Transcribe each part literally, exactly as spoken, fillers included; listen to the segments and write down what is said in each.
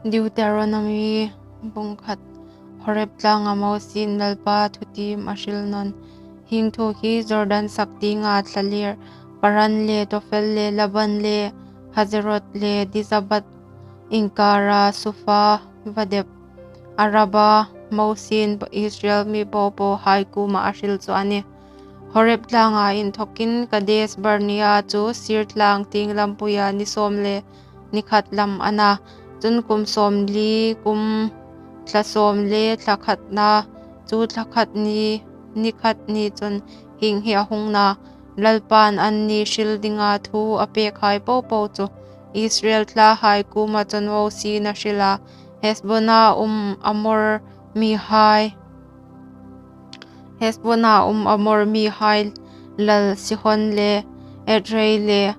Deuteronomi bung khat. Horeb tlanga Mosiein Lalpa thutiem a hril nawn. Hieng thu hi Jordan sak tienga thlalêr, Paran le Tophel le Laban le Hazeroth le Dizabath inkara Supha vadep Araba, Mosiein Israel mi popohai kuoma a hril chu a nih. Horeb tlanga inthokin Kades Barnea chu Seir tlang tieng lampuia ni sawm le ni khat lam a na. Chun kum sawmli, kum thla sawm le thla khatna, chu thla khat ni, ni khat ni chun hieng hi a hung na. Lalpan anni hril dinga thu a pekhai popo chu Israel thlahai kuoma chun Mosiein a hril a. Hesbona um Amor mihai, Hesbona um Amor mihai lal Sihon le Edrei le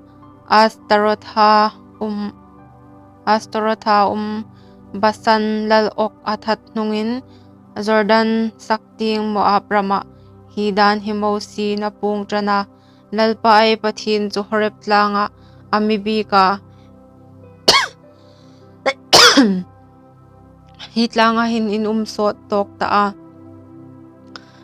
Astarotha um, Astarotha um Basan lal Og a that hnungin Jordan sak tieng Moab rama hi dan hi Mosiein a puong ṭan a. Lalpa ei Pathien chu Horeb tlanga a mi biek a, hi tlanga hin in um sawt tawk ta a.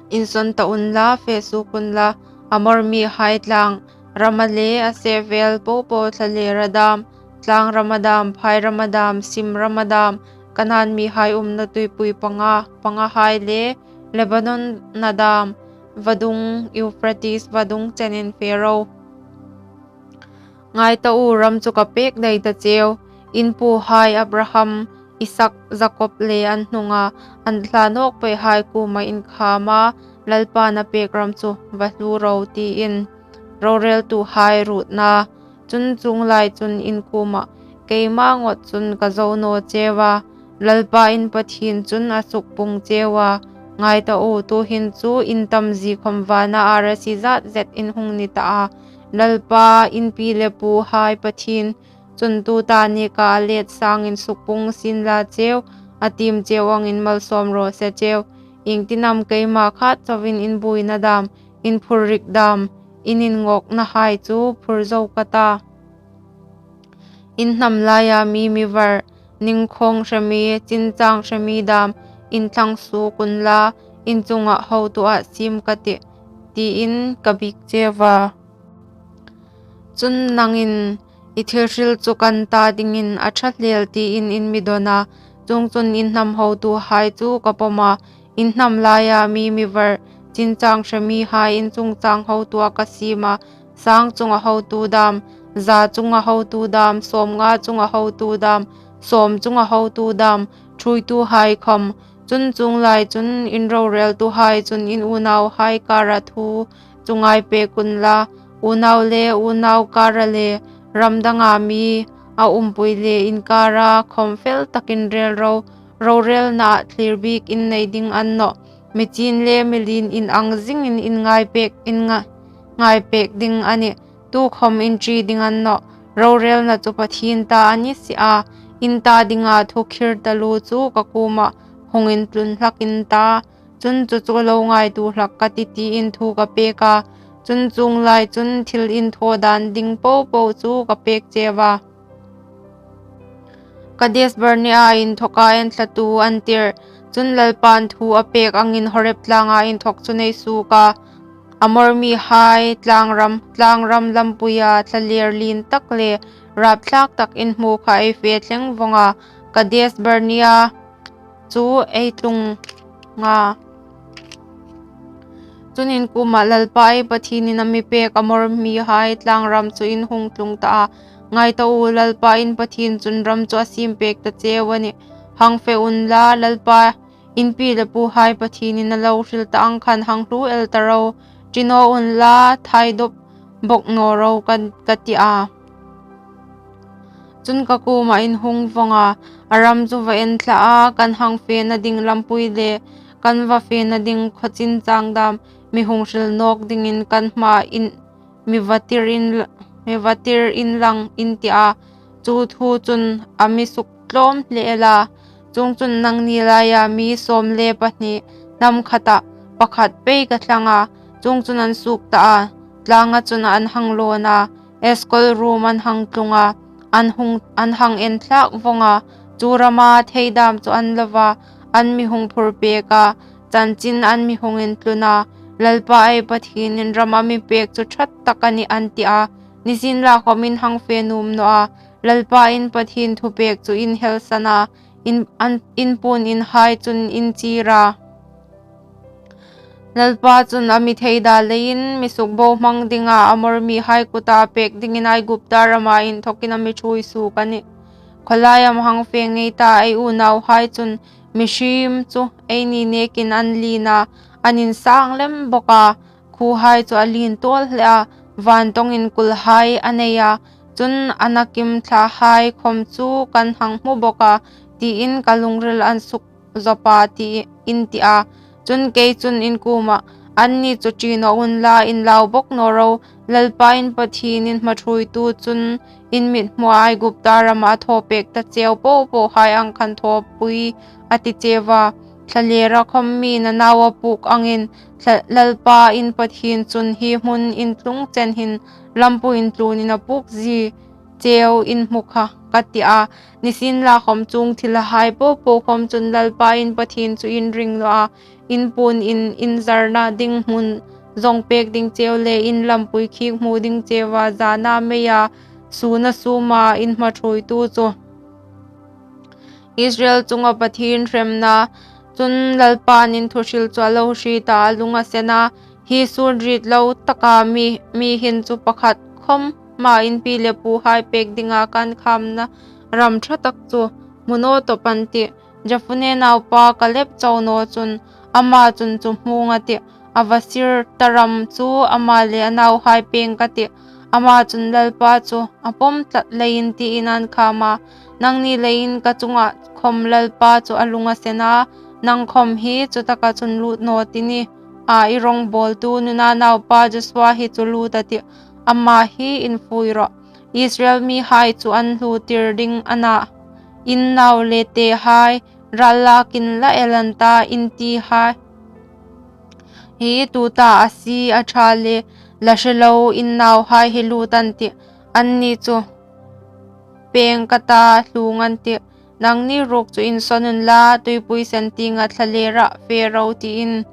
Insawn ta unla, fe suok unla, Amor mihai tlang rama le a se vel popo thlalêra dam, tlang rama dam, phai rama dam, sim rama dam, Kanan mihai umna tuipui panga, pangahai le Lebanon na dam, vadung Euphrates vadung chenin fe ro. Ngai ta u, ram chu ka pek dai ta cheu. In puhai Abraham, Isak, Jakob le an hnunga an thla nawk peihai kuoma inkhama Lalpan a pek ram chu va hlu ro, tiin roreltuhai ruotna. Chun chuong lai chun in kuoma keima ngawt chun ka zo naw cheu a, Lalpa in Pathien chun a sukpung cheu a. Ngai ta u, tuhin chu in tam zie khom vana arasi zat zet in hung ni ta a. Lalpa in pi le puhai Pathien chun tuta nika a let sangin sukpung sienla cheu, a tiem cheu angin malsawm raw se cheu. Iengtin am keima khat chauhin in buoina dam, in phurrik dam, in inngawknahai chu phur zo ka ta. In hnam laia mi, mi var, ningkhawng hre mi, chinchang hre mi dam in thlang suok unla, in chunga hotuah siem ka tih, tiin ka biek cheu a. Chun nangin i thil hril chu kan ta dingin a ṭha hle el tiin in mi dawn a, chuongchun in hnam hotuhai chu ka pawm a, in hnam laia mi, mi var, chinchang hre mihai in chungchang hotuah ka siem a, sang chunga hotu dam, za chunga hotu dam, sawmnga chunga hotu dam, sawm chunga hotu dam, ṭhuoituhai khom. Chun chuong lai chun in roreltuhai chun in unauhai kara thu chu ngai pek unla, unau le unau kara le ram danga mi a umpui le inkara khawm fel takin rel ro, rorelna thlir bik in nei ding a ni nawh. Mi chin le mi lien in ang zingin in ngai pek, in nga-, ngai pek ding a nih. Tukhom in ṭi ding a ni nawh. Rorelna chu Pathien ta a ni si a, in ta dinga thu khirtalu chu ka kuoma hung intlun hlak in ta. Chun chu chu lo ngaituo hlak ka tih, tiin thu ka pek a. Chun chuong lai chun thil in thaw dan ding popo chu ka pek cheu a. Kades Barnea inthoka enthlatu an tir. Chun Lalpan thu a pek angin Horeb tlanga inthok chu ei suok a. Amor mihai tlangram, tlangram lampuia thlalêr lien tak le rapthlak tak in hmu kha ei fe thleng vawng a. Kades Barnea chu ei tlung a. Chun in kuoma Lalpa ei Pathienin a mi pek Amor mihai tlangram chu in hung tlung ta a. Ngai ta u, Lalpa in Pathien chun ram chu a siem pek ta cheu a nih. Hang fe unla, Lalpa in pi le puhai Pathienin a lo hril ta ang khan hang hlu el ta ro. Ṭi naw unla, thai dawp bawk naw ro ka, ka ti a. Chun ka kuoma in hung vawng a, a ram chu va enthla a, kan hang fena ding lampui le kan va fena ding khaw chinchang dam mi hung hril nawk dingin kan hmain mi va tir in, mi va tir inlang in ti a. Chu thu chun a mi suktlawm hle el a. Chuongchun nangni laia mi sawm le pahni hnam khata pakhat pei ka thlang a. Chuongchun an suok ta a, tlanga chun an hang lawn a, Eskol ruom an hang tlung a, an hung, an hang enthlak vawng a, chu rama theidam chu an lo va, an mi hung phur pek a, chanchin an mi hung intlun a, Lalpa ei Pathienin ram a mi pek chu ṭha tak a nih, an ti a. Nisienlakhawm in hang fe nuom naw a, Lalpa in Pathien thupek chu in helsan a, in, an, in puon in hai chun in chir a. Lalpa chun a mi theida leiin mi sukbohmang dinga Amor mihai kuta pek dingin Aigupta rama inthokin a mi ṭhuoi suok a nih. Khawlai am hang fe ngei ta, ei unauhai chun mihriem chu eini nekin an lien a, an insang lem bawk a, khuohai chu a lien tawl hle a, vantawng in kulhai a nei a, chun a nakim thlahai khawm chu kan hang hmu bawk a, tiin ka lungril an suk zawp a, tiin ti a. Chun kei chun in kuomah, anni chu ṭi naw unla, inlau bawk naw ro, Lalpa in Pathienin hmaṭhuoitu chun in mithmuah Aigupta rama a thaw pek ta cheu po pohai ang khan thawpui a ti cheu a. Thlalera khawm mi nanau a puk angin thla-, Lalpa in Pathien chun hi hmun in tlung chen hin lampui intluonin a puk zie cheu in hmu kha, ka ti a. Nisienlakhawm chuong thilhai po po khawm chun Lalpa in Pathien chu in ring naw a, in puon in, in zarna ding hmun zawng pek ding cheu le in lampui khik hmu ding cheu a, zana meia, suna suma in hmaṭhuoitu chu Israel chunga Pathien hremna. Chun Lalpan in thuhril chu a lo hriet a, a lung a sen a, hi sun rit lo taka mi, mi hin chu pakhat khawma in pi le puhai pek dinga kan khamna ram ṭha tak chu hmu naw tawp an tih. Jephune naupa Kaleb chau naw chun, ama chun chu hmung a tih, a va sir ta ram chu ama le a nauhai peng ka tih. Ama chun Lalpa chu a pawm tlat leiin tiin an kham a, nangni leiin ka chunga khawm Lalpa chu a lung a sen a, nang khawm hi chu taka chun lut naw ti ni a, i rawngbawltu Nuna naupa Josua hi chu lut a tih, ama hi infuoi rawh. Israel mihai chu an hluo tir ding a na, in nau le tehai ral lakin la el an ta, in tihai hi tuta a sie a ṭha le la hre lo in nauhai hi lut an tih, anni chu peng ka ta hluong an tih. Nangni ruok chu insawn unla, tuipui sen tienga thlalera fe ro, tiin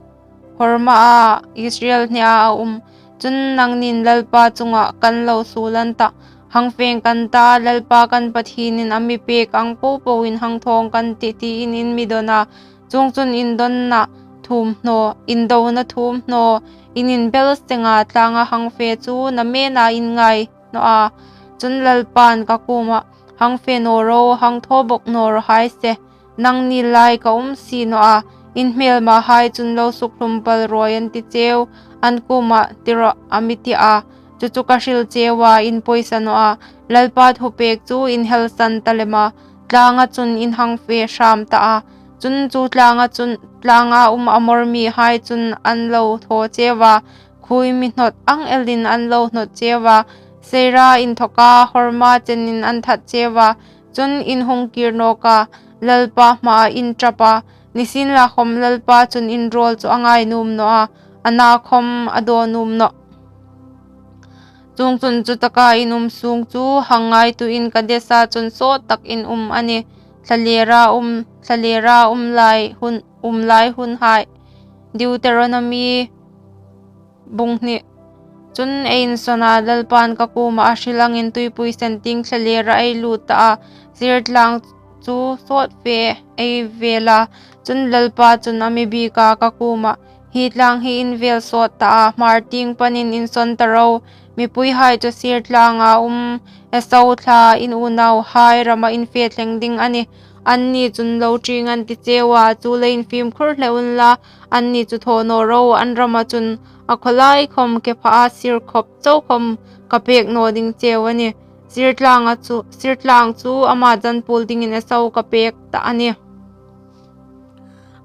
Hormaa Israel hnea a um. Chun nangnin Lalpa chunga kan lo suol an ta, hang feng kan ta, Lalpa kan Pathienin a mi pek ang po po in hang thawng kan tih, tiin in mi dawn a. Chuongchun in dawnna thuom hnaw, in dona thuom hnaw, in inbel senga tlanga hang fe chu namena in ngai naw a. Chun Lalpan ka kuomah, hang fe naw ro, hang thaw bawk naw raw hai se, nangni lai ka um si naw a, in hmelmahai chun lo sukhlum pal rawi an ti cheu, an kuomah ti rawh a mi ti a. Chu chu ka hril cheu a, in pawisa naw a, Lalpa thupek chu in helsan ta lem a, tlanga chun in hang fe hram ta a. Chun chu tlanga chun, tlanga um Amor mihai chun an lo thaw cheu a, khuoi mi hnawt ang elin an lo hnawt cheu a, Seira inthoka Horma chenin an that cheu a, chun in hung kir nawk a, Lalpa hmaa in ṭap a, nisienlakhawm Lalpa chun in rawl chu a ngai nuom naw a, a na khawm a daw nuom nawh. Chuongchun chu taka in um sung chu hang ngaituoin Kadesa chun sawt tak in um a nih. Thlalera um, thlalera um lai hun, um lai hunhai. Deuteronomy bung hni. Chun ei insawn a, Lalpan ka kuoma a hril angin tuipui sen tieng thlalera ei lut ta a, Seir tlang chu sawt fe ei vel a. Chun Lalpa chun a mi biek a, ka kuoma, hi tlang hi in vel sawt ta a, Hmar tieng panin insawn ta ro. Mipuihai chu Seir tlanga um Esau thla in unauhai rama in fe thleng ding a nih. Anni chun lo ṭing an ti cheu a, chu leiin fimkhur hle unla, anni chu thaw naw ro, an rama chun a khawlai khawm ke pha a, Seir khawp chau khawm ka pek naw ding cheu a nih. Seir tlanga chu, Seir tlang chu ama zanpuol dingin Esau ka pek ta a nih.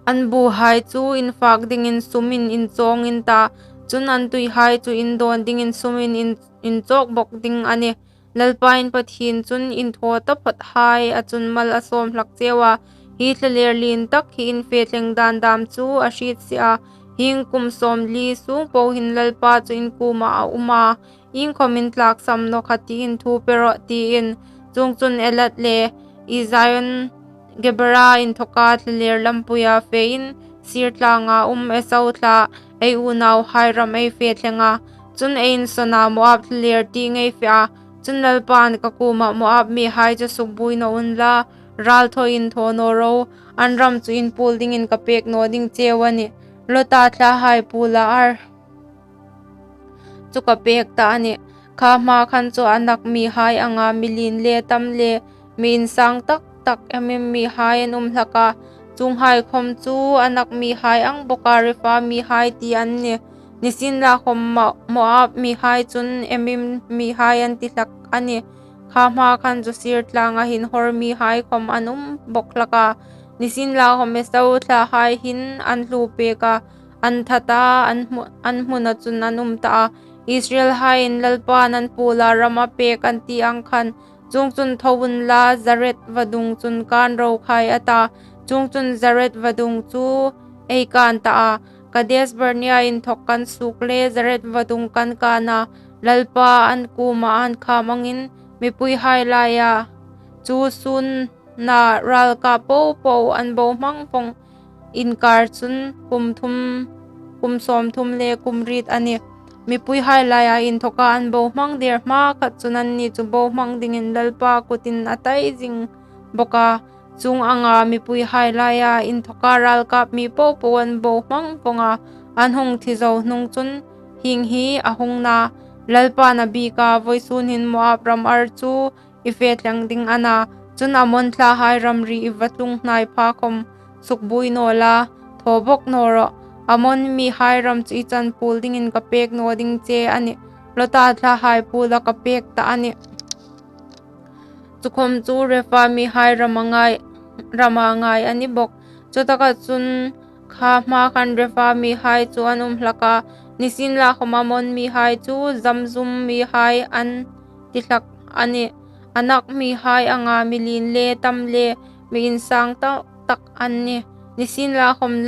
An buhai chu in fak dingin sumin in chawng in ta, chun an tuihai chu in dawn dingin sumin in, in chawk bawk ding a nih. Lalpa in Pathien chun in thaw taphawthai a chun mal a sawm hlak cheu a, hi thlaler lien tak hi in fe thleng dan dam chu a hriet si a, hieng kum sawmli sung po hin Lalpa chu in kuoma a um a, iengkhawm in tlaksam naw kha tiin thu pe rawh, tiin. Chuongchun Elat le Ezion Gebera inthawka thlalêr lampuia fein Seir tlânga um Esau thla ei unauhai ram ei fe thleng a. Chun ei insawna Moab thlalêr tieng ei fe a. Chun Lalpain ka kuomah, Moab mihai chu sukbuoi naw unla, râl thawin thaw naw ro, an ram chu in puol dingin ka pêk naw ding cheu a nih. Lota thlahai puola Ar chu ka pêk ta a nih. Kha hma khan chu Anak mihai anga mi lien le tam le mi insâng tak tak Emim mihai an um hlak a, chuonghai khawm chu Anak mihai ang bawka Repha mihai ti an nih. Nisienlakhawm Moab mihai chun Emim mihai an ti hlak a nih. Kha hma khan chu Seir tlânga hin Hor mihai khawm an um bawk hlak a. Nisienlakhawm Esau thlahai hin an hluo pêk a, an that a, an hmuna chun an um ta a. Israelhaiin Lalpain an puola ram a pêk an ti ang khan, chuongchun tho unla, Zared vadung chun kân ro khai, a ta. Chuongchun Zared vadung chu ei kân ta a. Kades Barnea inthawk kan suok le Zared vadung kan kân a, Lalpa an kuoma an khâm angin mipuihai laia chu sûnna râlkâp po po an bohmang vawng inkâr chun kum sâwmthum le kum riet a nih. Mipuihai laia inthawka an bohmang dêr hmakhat chun anni chu bohmang dingin Lalpa kutin a tai zing bawk a. Chuong anga mipuihai laia inthawka râlkâp mi po po an bohmang vawng a, an hung thi zo hnung chun hieng hi a hung na: Lalpain a biek a, Vawisûn hin Moab ram Ar chu i fe thleng ding a na; chun Ammon thlahai ramri i va tlung hnai pha khawm sukbuoi naw la, thaw bawk naw rawh. Ammon mihai ram chu i chan puol dingin ka pêk naw ding che a nih; Lota thlahai puola ka pêk ta a nih. Chukhawm chu Repha mihai rama ngai a ni bawk. Chutaka chun kha hma khan Repha mihai chu an um hlak a. Nisienlakhawm Ammon mihai chu Zamzum mihai an ti hlak a nih. Anak mihai anga mi lien le tam le mi insâng tak tak an nih. Nisienlakhawm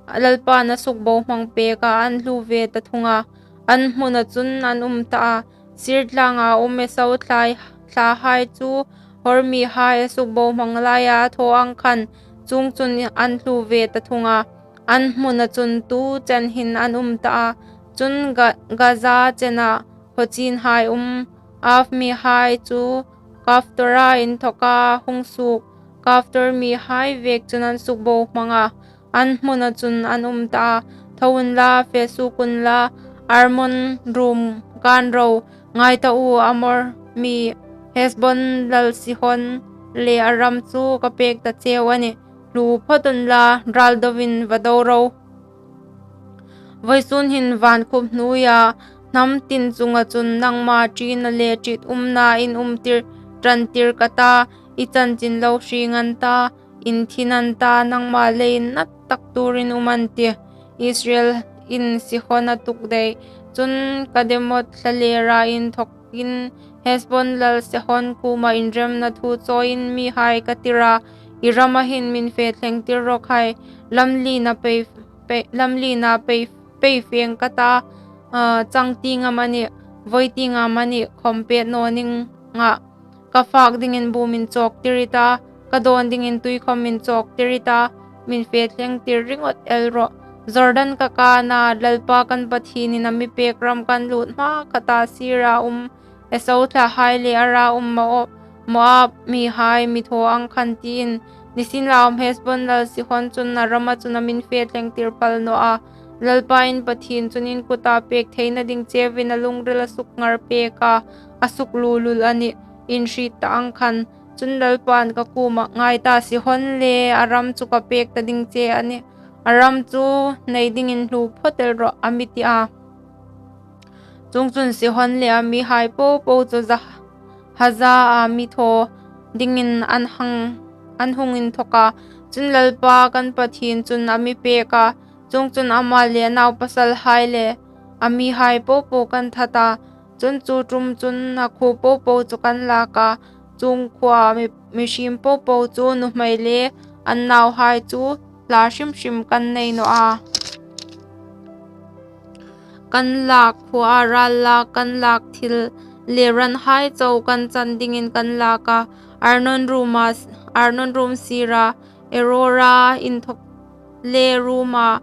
Lalpain a sukbohmang pêk a, an hluo ve ta thung a, an hmuna chun an um ta a. Seir tlânga um Esau thlahai chu Hor mihai a sukbohmang laia a thaw ang khan, chuongchun an hluo ve ta thung a, an hmuna chun tu chen hin an um ta a. Chun Gaza chena khawchienhai um Av mihai chu Kaftora inthawka hung suok, Kaftor mihai vêk chun an sukbohmang a, an hmuna chun an um ta a. Tho unla, fe suok unla, Arnon ruom kân ro; ngai ta u, Amor mi Hesbon lal Sihon le a ram chu ka pêk ta cheu a nih. Hluo phawt unla, râl doin va do ro. Vawisûn hin vân khup hnuoia hnam tin chunga chun nangma ṭina le ṭitumna in um ṭantir ka ta, i chanchin lo hrieng an ta, in thin an ta, nangma leiin na tak tuorin um an tih. Israelin Sihon a tuk dai chun Kedemoth thlalêra inthawkin Hesbon lal Sihon kuoma inremna thu chawiin mihai ka tir a, i rama hin min fe thlengtir raw khai. Lamliena pei fêng ka ta, changtieng amanih, vawitieng amanih khawm pêt naw ning a, ka fâk dingin bu min châwktir i ta, ka dâwn dingin tui khawm min châwktir i ta, min fe thlengtir ringawt el rawh. Jordan ka kân a, Lalpa kan Pathienin a mi pêk ram kan lût hmakhata Seira um Esau thlahai le Ara um Moab mihai mi thaw ang khan tiin. Nisienlakhawm Hesbon lal Sihon chun a rama chun a min fe thlengtir pal naw a, Lalpa in Pathien chun in kuta pêk theina ding cheuin a lungril a sukngar pêk a, a sukluolul a nih, in hriet ta ang khan. Chun Lalpain ka kuomah, ngai ta, Sihon le a ram chu ka pêk ta ding che a nih, a ram chu nei dingin hluo phawt el rawh, a mi ti a. Chuongchun Sihon le a mihai po po chu Hazaa mi thaw dingin an hung inthawk a, chun Lalpa kan Pathien chun a mi pêk a, chuongchun ama le a naupasalhai le a mihai po po kan that a. Chun chu ṭum chun a khuo po po chu kan lâk a, chuong khuoa mihriem po po chu nuhmei le an nauhai chu hla hrim hrim kan nei naw a. Kan lâk khuoa râl lâk, kan lâk thil le ranhai chau kan chan dingin kan lâk a, Arnon ruoma Arnon ruom sira Aroer inthawk le ruoma,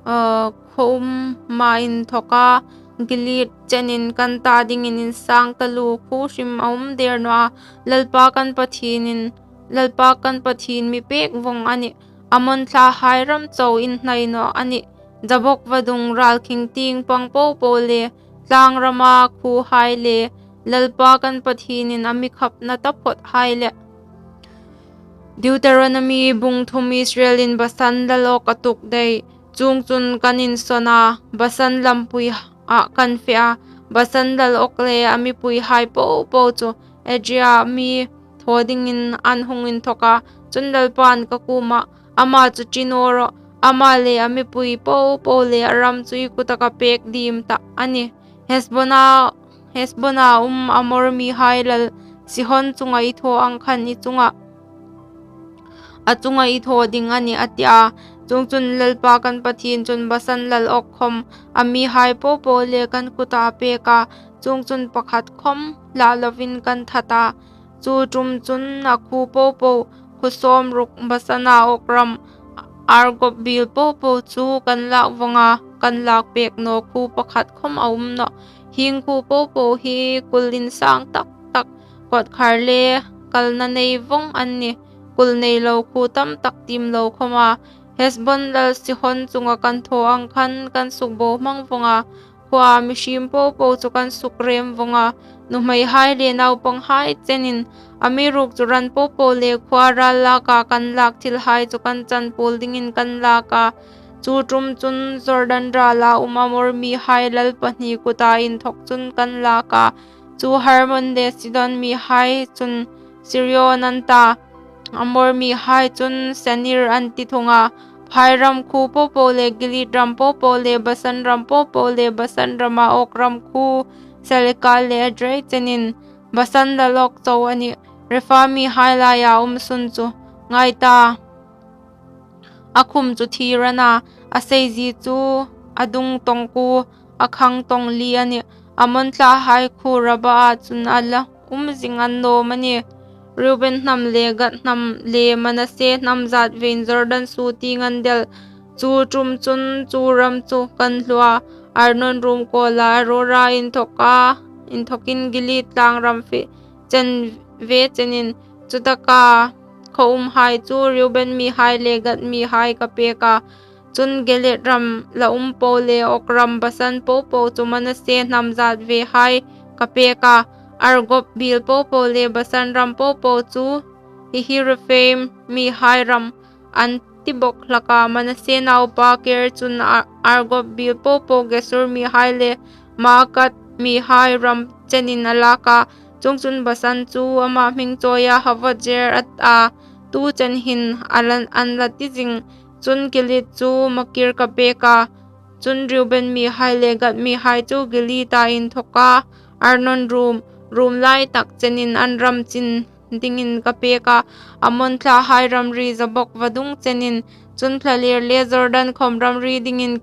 uh, khuo uma inthawka Gilead chenin kan ta dingin insang taluo khuo hrim a um der naw a. Lalpa kan Pathienin, Lalpa kan Pathien mi pek vawng a nih. Ammon thlahai ram chau in hnai naw a nih. Jabok vadung ralkhing tieng pang popo le, tlang rama khuohai le, Lalpa kan Pathienin a mi khapna taphawthai le. Deuteronomy bung thum. Israelin Basan lal Og a tuk dai. Chuongchun kan insawn a, Basan lampui ah kan fe a. Basan lal Og le a mipuihai popo chu Edrei mi thaw dingin an hung inthawk a. Chun Lalpan ka kuomah, ama chu ṭi naw rawh, ama le a mipui popo le a ram chu i kuta ka pek diem tah a nih. Hesbona, Hesbona um Amor mihai lal Sihon chunga i thaw ang khan i chunga, a chunga i thaw ding a nih, a ti a. Chuongchun Lalpa kan Pathien chun Basan lal Og khawm a mihai popo le kan kuta a pek a. Chuongchun pakhat khawm hla lovin kan that a. Chu ṭum chun a khuo popo, khuo sawmruk Basana Og ram, Argob biel popo chu kan lak vawng a, kan lak pek naw khuo pakhat khawm a um nawh. Hieng khuo popo hi kul insang tak tak, kawtkhar le kalna nei vawng an nih. Kul nei lo khuo tam tak tiem lo khawma, Hesbon lal Sihon chunga kan thaw ang khan kan sukbohmang vawng a, khuoa mihriem popo chu kan sukrem vawng a, nuhmeihai le naupanghai chenin. Amiruokchu ran popo le khuoa ral laka kan lak thilhai chu kan chanpuol dingin kan lak a. Chu ṭum chun Jordan rala um Amor mihai lal pahni kuta inthawk chun kan lak a. Chu Hermon le Sidon mihai chun Sirion an ta, Amor mihai chun Senir an ti thung a. Phai ram khuo popo le Gilead ram popo le Basan ram popo le Basan rama Og ram khuo Saleka le Edrei chenin, Basan lal Og chau a nih. Rephaim mihai laia um sun chu ngai ta, a khum chu thir a na, a seizie chu a dung tawng kuo, a khang tawng li a nih. Ammon thlahai khuo Rabaa chun a la um zing an nawm a nih. Reuben hnam le Gad hnam le Manasse hnam zat vein Jordan su tieng an del. Chu ṭum chun chu ram chu kan hluo a, Arnon ruom kawla Aroer inthawka, inthawkin Gilead tlang ram fe chen ve chenin. Chutaka khuo umhai chu Reuben mihai le Gad mihai ka pek a. Chun Gilead ram la um po le Og ram Basan popo chu Manasse hnam zat vehai ka pek a. Argob biel popo le Basan ram popo chu hi hi Rephaim mihai ram an ti bawk hlak a. Manasse naupa Kir chun Ar-, Argob biel popo Gesur mihai le Maakat mihai ram chenin a lak a. Chuongchun Basan chu ama hming chawia Havot-jair a ta, tu chen hin a la, an la ti zing. Chun Gilead chu Makir ka pek a. Chun Reuben mihai le Gad mihai chu Gilead-a inthawka Arnon ruom, ruom lai tak chenin an ram chin dingin ka pek a. Ammon thlahai ramri Jabok vadung chenin. Chun thlalêr le Jordan khawm ramri dingin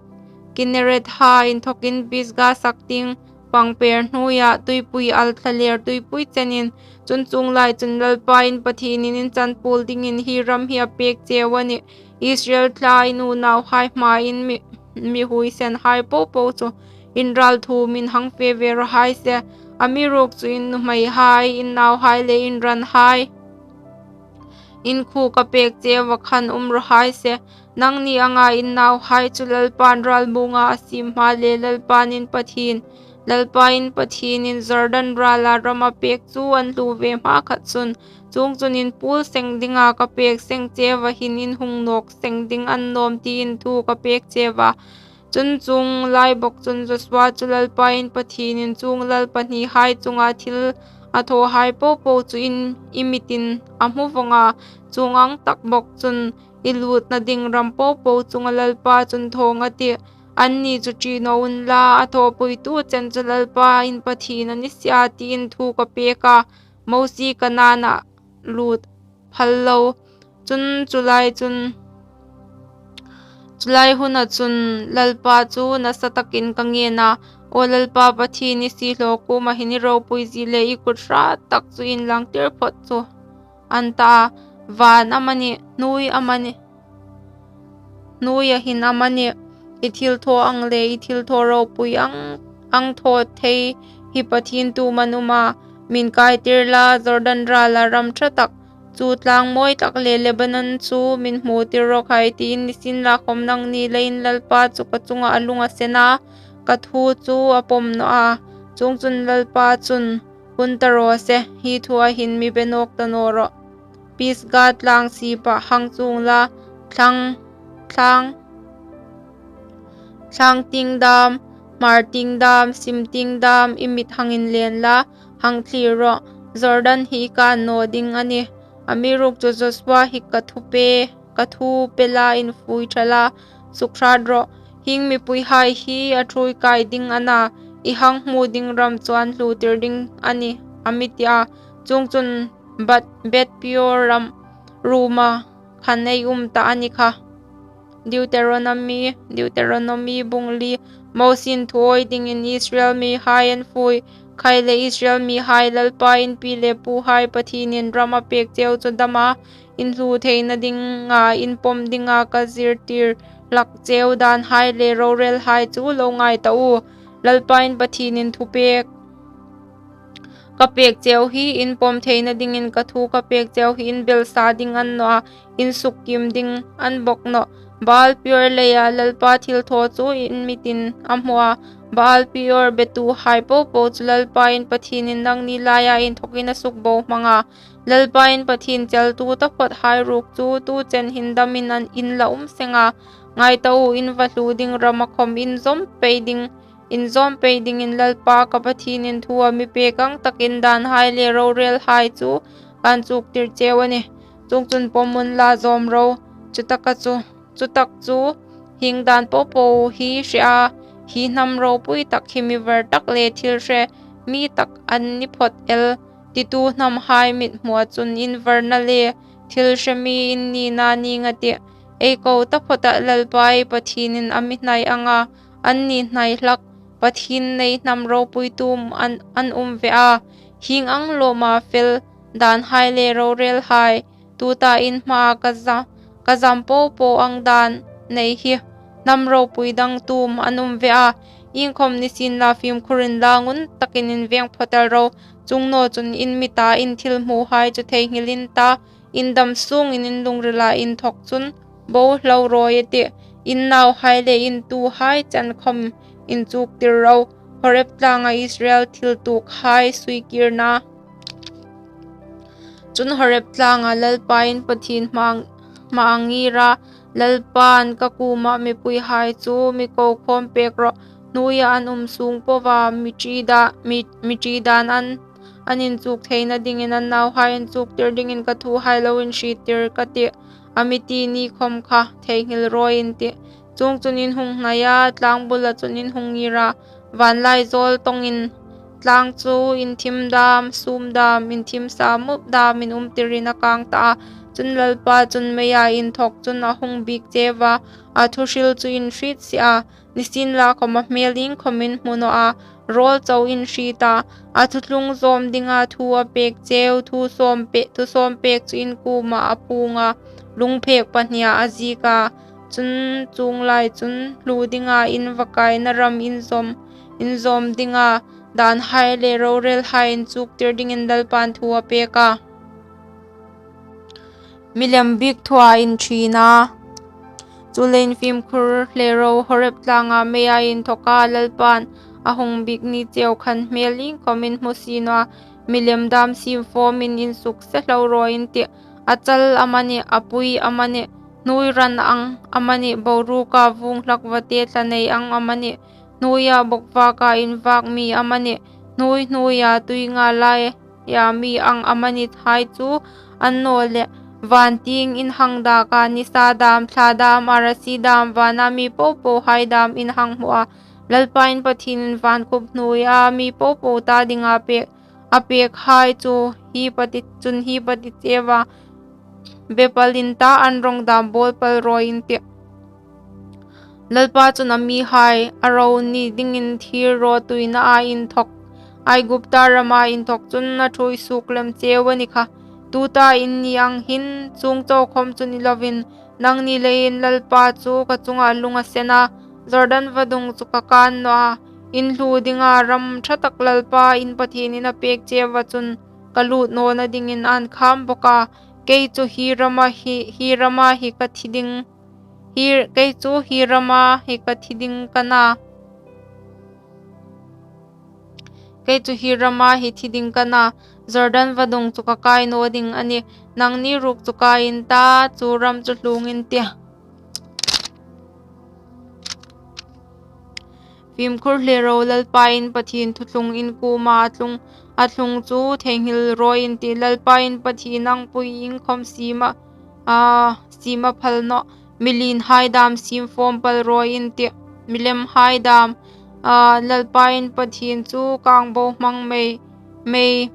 Kinnereth-a inthawkin Pisga sak tieng pangper hnuoia tuipui al thlalêr tuipui chenin. Chun chuong lai chun Lalpa in Pathienin in chanpuol dingin hi ram hi a pek cheu a nih. Israel thla in unauhai hmain mi, mi huoisenhai popo chu in ral thuomin hang fe ve raw hai se. Amiruokchu in nuhmeihai, in nauhai le in ranhai, in khuo ka pek cheu a khan um raw hai se. Nangni anga in nauhai chu Lalpan ralmuonga a siem hma le Lalpan in Pathien, Lalpa in Pathienin Jordan rala ram a pek chu an hluo ve hma khat chun, chuongchun in puol seng dinga ka pek seng cheu a hin in hung nawk seng ding an nawm tiin thu ka pek cheu a. Chun chuong lai bawk chun Josua chu Lalpa in Pathienin chuong lal pahnihai chunga thil a thawhai popo chu in i mitin a hmu vawng a. Chuong ang tak bawk chun i lutna ding ram popo chunga Lalpa chun thawng a tih. Anni chu ṭi naw unla, a thawpuitu chen chu Lalpa in Pathien a ni si a tiin thu ka pek a. Mosie Kanaan-a lut phal lo. Chun chu lai chun, chu lai huna chun Lalpa chu nasa takin ka ngen a, Aw Lalpa Pathien, i siehlaw kuoma hin i ropuizie le i kut hrat tak chu inlangtir phawt chu, an ta a. van amanih, hnuoi amanih, hnuoia hin amanih, i thilthaw ang le i thilthaw ropui ang, ang thaw thei hi Pathien tu am an um a? Min kaitir la, Jordan rala ram ṭha tak chu, tlang mawi tak le Lebanon chu min hmutir rawh khai, tiin. Nisienlakhawm nangni leiin Lalpa chu ka chunga a lung a sen a, ka thu chu a pawm naw a. Chuongchun Lalpa chun, hun ta raw se, hi thua hin mi be nawk ta naw rawh. Pisga tlang sipah hang chuong la, thlang, thlang, thlang tieng dam, hmar tieng dam, sim tieng dam, i mit hang inlen la, hang thlir rawh. Jordan hi i kan naw ding a nih. Amiruokchu Josua hi ka thu pe, ka thu pe la, infui ṭha la, sukhrât rawh. Hieng mipuihai hi a ṭhuoi kai ding a na, i hang hmu ding ram chu an hlutir ding a nih, a mi ti a. Chuongchun Bat-, Bet-peor ram ruoma khan ei um ta a ni kha. Deuteronomi, Deuteronomi bung li. Mosie'n thu awi dingin Israel mihai an fui khai le Israel mihai, Lalpa in pi le puhai Pathienin ram a pêk cheu chu dama in hlu theina dinga in pawm dinga ka zirtir hlak cheu dânhai le rorêlhai chu lo ngai ta u. Lalpa in Pathienin thu pêk ka pêk cheu hi in pawm theina dingin ka thu ka pêk cheu hi in belsa ding a ni naw a, in sukkim ding a ni bawk nawh. Baal-peor leia Lalpa thilthaw chu in mitin a hmu a, Baal-peor betuhai popo chu Lalpa in Pathienin nangni laia inthawkin a sukbohmang a. Lalpa in Pathien cheltu taphawthai ruok chu tu chen hin damin an in la um seng a. Ngai ta u, in va hlu ding rama khawm in zawm pei ding, in zawm pei dingin Lalpa ka Pathienin thu a mi pêk ang takin dânhai le rorêlhai chu kan chuktir cheu a nih. Chuongchun pawm unla, zawm ro. Chutaka chu, chutak chu, hieng dân popo hi hre a, hi hnam ropui tak hi mi var tak le thil hre mi tak an ni phawt el, titu hnamhai mithmua chun in varna le thil hre mi in nina nîng a tih. Ei ko taphawtah Lalpa ei Pathienin a mi hnai anga an ni hnai hlak pathien nei hnam ropui tu am an, an um ve a? Hieng ang lawma fel dânhai le rorêlhai, tuta in hmaa ka za-, ka zam popo ang dân nei hi hnam ropui dang tu am an um ve a? Iengkhawm nisienla fimkhur inla, ngun takin inveng phawt el ro. Chuong naw chun in mita in thil hmuhai chu theinghil in ta, in dam sûngin in lungrila inthawk chun bo hlau rawi a tih. In nauhai le in tuhai chen khawm inchuktir ro. Horeb tlanga Israel thil tuokhai suikirna. Chun Horeb tlanga Lalpa in Pathien hmaa, hmaa ngîra, Lalpa'n ka kuoma mipuihai chu mi ko khawm pêk rawh. Hnuoia an um sûng poa mi ṭi da-, mi, mi ṭi dân an, an inchuk theina dingin an nauhai inchuktir dingin ka thuhai lo inhriettir ka tih, a mi ti ni khawm kha theinghil rawi in tih. Chuongchun in hung hnai a, tlang bula chun in hung ngîr a, vân lai zâwl tawngin tlang chu inthim dâm, sûm dâm, inthim sa mup dâmin umtirin a kâng ta a. Chun Lalpa chun meia inthawk chun a hung biek cheu a, a thuhril chu in hriet si a, nisienlakhawm a hmêl iengkhawm in hmu naw a, râwl chau in hriet a. A thuthlung zâwm dinga thu a pêk cheu, thu sâwm pê-, thu sâwm pêk chu in kuoma a puong a, lungphêk pahnia a ziek a. Chun chuong lai chun hlu dinga in va kaina ram in zâwm, in zâwm dinga dânhai le rorêlhai inchuktir dingin Lalpa'n thu a pêk a. Milem biek thua inṭhina. Chuleiin fimkhur hle ro, Horeb tlanga meia inthawka Lalpa'n a hung biek ni cheu khan hmêl iengkhawm in hmu si naw a, milem dâm siem fâwmin in sukse hlau rawi in tih. A chal amanih, a pui amanih, hnuoi ran ang amanih, boruoka vuong hlak vate thla nei ang amanih, hnuoia bawkvaka invâk mi amanih, hnuoi hnuoia tui nga laia mi ang amanithai chu, annawleh vân tieng in hang dâk a, nisa dâm, thla dâm, arasi dâm, vâna mi popohai dâm in hang hmu a. Lalpa in Pathienin vân khup hnuoia mi popo ta dinga pêk, a pêkhai chu hi pati, chun hi pati cheu a, be pal in ta, an rawng dâm bâwl pal rawi in tih. Lalpa chun a mihai a ro ni dingin thîr rawtuinaa inthawk, Aigupta rama inthawk chun a ṭhuoi suok lem cheu a ni kha. Tuta in ni ang hin, chuong chau khawm chu ni lovin, nangni leiin Lalpa chu ka chunga lung a sen a, Jordan vadung chu ka kan naw a, in hlu dinga ram ṭha tak Lalpa in Pathienin a pek cheu chun ka lut nawna dingin an kham bawk a. Kei chu hi rama hi, hi rama hi ka thi ding, hi, kei chu hi rama hi ka thi ding ka na. Kei chu hi rama hi thi ding ka na, Jordan vadung chu ka kai naw ding a nih. Nangni ruok chu kai in ta, chu ram chu hlung in tih. Fimkhur hle ro, Lalpa in Pathien thuthlung in kuoma a tlung, a tlung chu theinghil rawi in tih. Lalpa in Pathien angpui iengkhawm siem a, a, siem a phal nawh. Mi lienhai dam siem fawm pal rawi in tih. Milimhai dam, a, Lalpa in Pathien chu kang bohmang mei, mei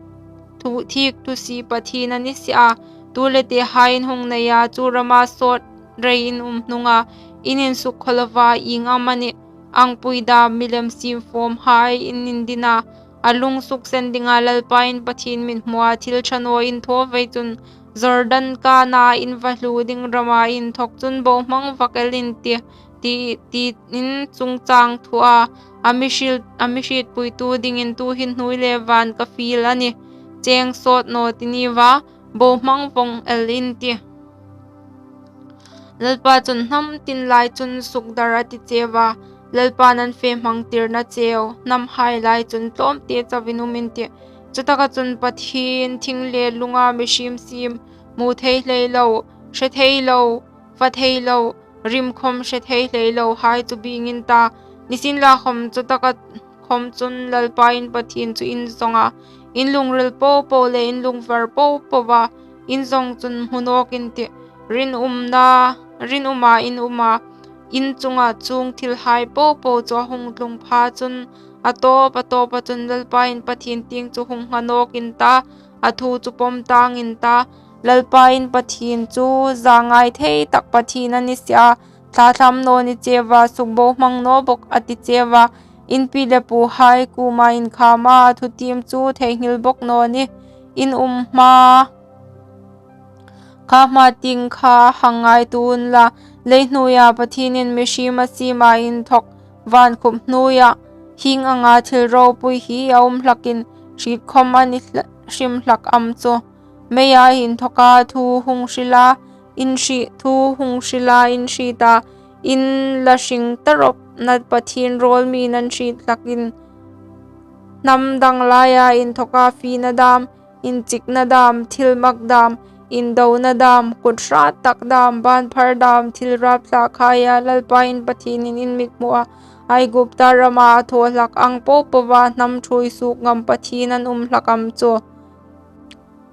thu, thik thusi Pathien a ni si a. Tu le tehai in hung nei a, chu rama sawt rei in um hnunga in insuk khawlova ieng amanih angpui dam milem siem fawmhai in indin a, a lung suksen dinga Lalpa in Pathien mithmua thil ṭha naw in thaw vei chun, Jordan kana in va hlu ding rama inthawk chun bohmang vak el in tih, ti, tiin chungchang thua a mi hriet, a mi hrietpuitu dingin tuhin hnuoi le van ka fiel a nih. Cheng sawt naw ti ni va, bohmang vawng el in tih. Lalpa chun hnam tin lai chun sukdar a ti cheu a, Lalpa'n an fe hmangtirna cheu hnamhai lai chun tlawmte chauin um in tih. Chutaka chun Pathien thing le lunga mihriem siem, hmu thei hlei lo, hre thei lo, fa thei lo, rim khawm hre thei hlei lohai chu bieng in ta. Nisienlakhawm chutaka khawm chun Lalpa in Pathien chu in zong a, in lungril popo le in lungvar popoa in zong chun hmu nawk in tih. Rinumna, rinuma in um a, in chunga chuong thilhai popo chu a hung tlung pha chun a tawp, a tawpa chun Lalpa in Pathien tieng chu hung ngha nawk in ta, a thu chu pawm tang in ta. Lalpa in Pathien chu zangai thei tak Pathien a ni si a, thlathlam naw ni cheu a, sukbohmang naw bawk a ti cheu a, in pi le puhai kuoma inkham a, a thutiem chu theinghil bawk naw nih. In um hma kha hma tieng kha hang ngaituo unla, leihnuoia Pathienin mihriem a siem a inthawk, van khup hnuoia hieng anga thil ropui hi a um hlakin hriet khawm a ni hl-, hrim hlak am chu. Meia inthawka thu hung hrila in hriet, thu hung hrila in hriet a, in la hring ta rawp na Pathien rawl mi nan hriet hlakin, hnam dang laia inthawka fina dam, inchikna dam, thil mak dam, indona dam, kut hrat tak dam, ban phar dam, thil rapthlak haia Lalpa in Pathienin in mithmua Aigupta rama a thaw hlak ang popoa hnam ṭhuoi suok ngam Pathien an um hlak am chu.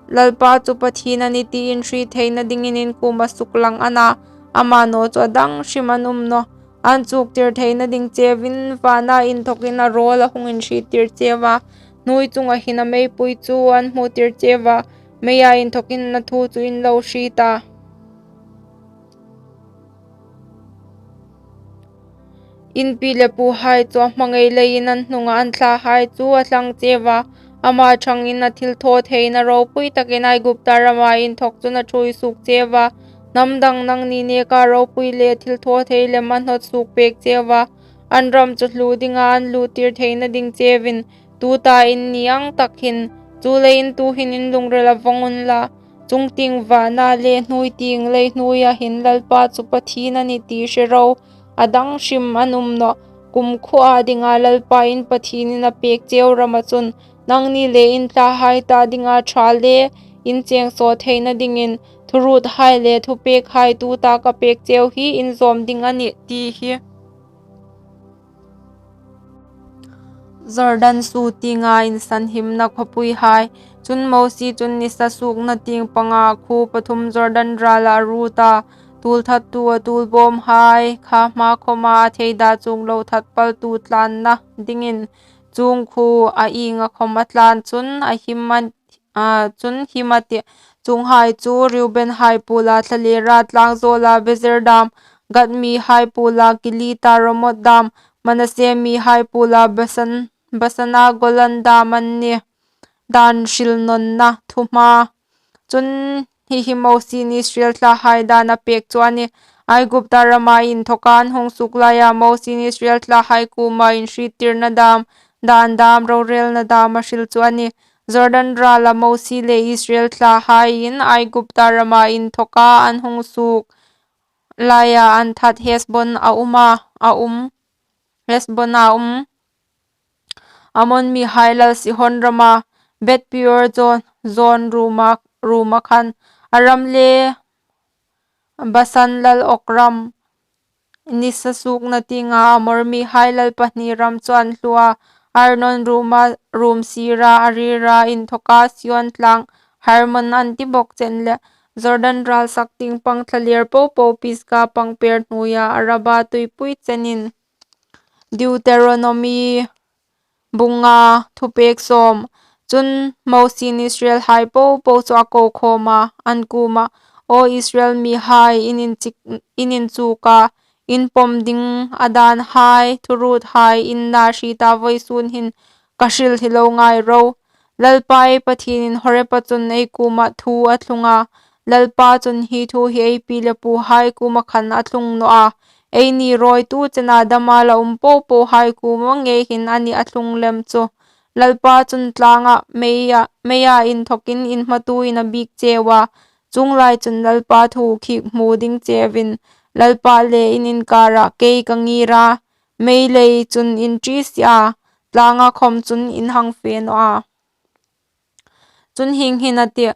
Lalpa chu Pathien a ni ti in hriet theina dingin in kuoma suklang a na, ama naw chu a dang hrim an um nawh. An chuktir theina ding cheuin vana inthawkin a rawl a hung inhriettir cheu a, hnuoi chunga hin a meipui chu an hmutir cheu a, meia inthawkin a thu chu in lo hriet a. In pi le puhai chu a hmangai leiin an hnunga an thlahai chu a thlang cheu a, ama ṭhangin a thil thaw theina ropui takin Aigupta rama inthawk chun a ṭhuoi suok cheu a, hnam dang nangni neka ropui le thil thaw thei lem a hnawt suok pek cheu a, an ram chu hlu dinga an luttir theina ding cheuin, tuta in ni ang tak hin, chuleiin tuhin in lungril a vawng unla, chungtieng vana le hnuoi tieng leihnuoia hin Lalpa chu Pathien a ni ti hre ro, a dang hrim an um nawh. Kumkhuoa dinga Lalpa in Pathienin a pek cheu rama chun, nangni le in thlahai ta dinga ṭha le in cheng saw theina dingin, thuruothai le thupekhai tuta ka pek cheu hi in zawm ding a nih ti hi. Jordan su tienga insanhimna khawpuihai. Chun Mosie chun nisa suokna tieng panga khuo pathum Jordan rala a ruot a, tuolthattu a tuolbawmhai kha hma khawma a theida chuong lo that paltu tlanna dingin, chuong khuo a ienga khawm a tlan chun a him a, a, chun him a tih. Chuonghai chu Reubenhai puola thlalera tlangzawla Bezer dam, Gad mihai puola Kilita Ramoth dam, Manasse mihai puola Basan, Basana Golan dam an nih. Dan hrilnawnna thuhma. Chun, hi hi Mosiein Israel thlahai dan a pêk chu a nih: Aigupta rama inthawka an hung suok laia Mosiein Israel thlahai kuoma inhriettirna dâm, dân dâm, rorêlna dâm a hril chu a nih. Jordan râla Mosie le Israel thlahaiin Aigupta rama inthawka an hung suok laia an that Hesbona um, Hesbona um Amor mihai lal Sihon rama, Beth-peor, Zoan ruoma khan, Aram le Basan lal Og ram, nisa suokna tienga Amor mihai lal pahni ram chu an hluo a. Arnon ruoma, ruom sîra Aroer inthawka Sihon tlâng Hermon an ti bawk chen leh, Jordan râl saktieng pang thlalêr po po Pisga pang pêr hnuoia Araba tuipui chenin. Deuteronomi bung nga, thupêk sâwm. Chun, Mosiein Israelhai po po chu a ko khâwm a, an kuomah, Aw Israel mihai, in inchuk a, in pawm ding a dânhai thuruothai in na hriet a, vawisûn hin ka hril hi lo ngai ro. Lalpa ei Pathienin Horeba chun ei kuomah thu a thlung a, Lalpa chun hi thu hi ei pi le puhai kuoma khan a thlung naw a, eini rawitu chena dama la um po pohai kuoma ngei hin a nih a thlung lem chu. Lalpa chun tlângah meia inthawkin inhmatuoin a biek cheu a, chuong lai chun Lalpa thu khîkhmu ding cheuin Lalpa le in inkârah kei ka ngîr a, mei lei chun in ṭi si a, tlânga khawm chun in hang fe naw a. Chun, hieng hin a tih: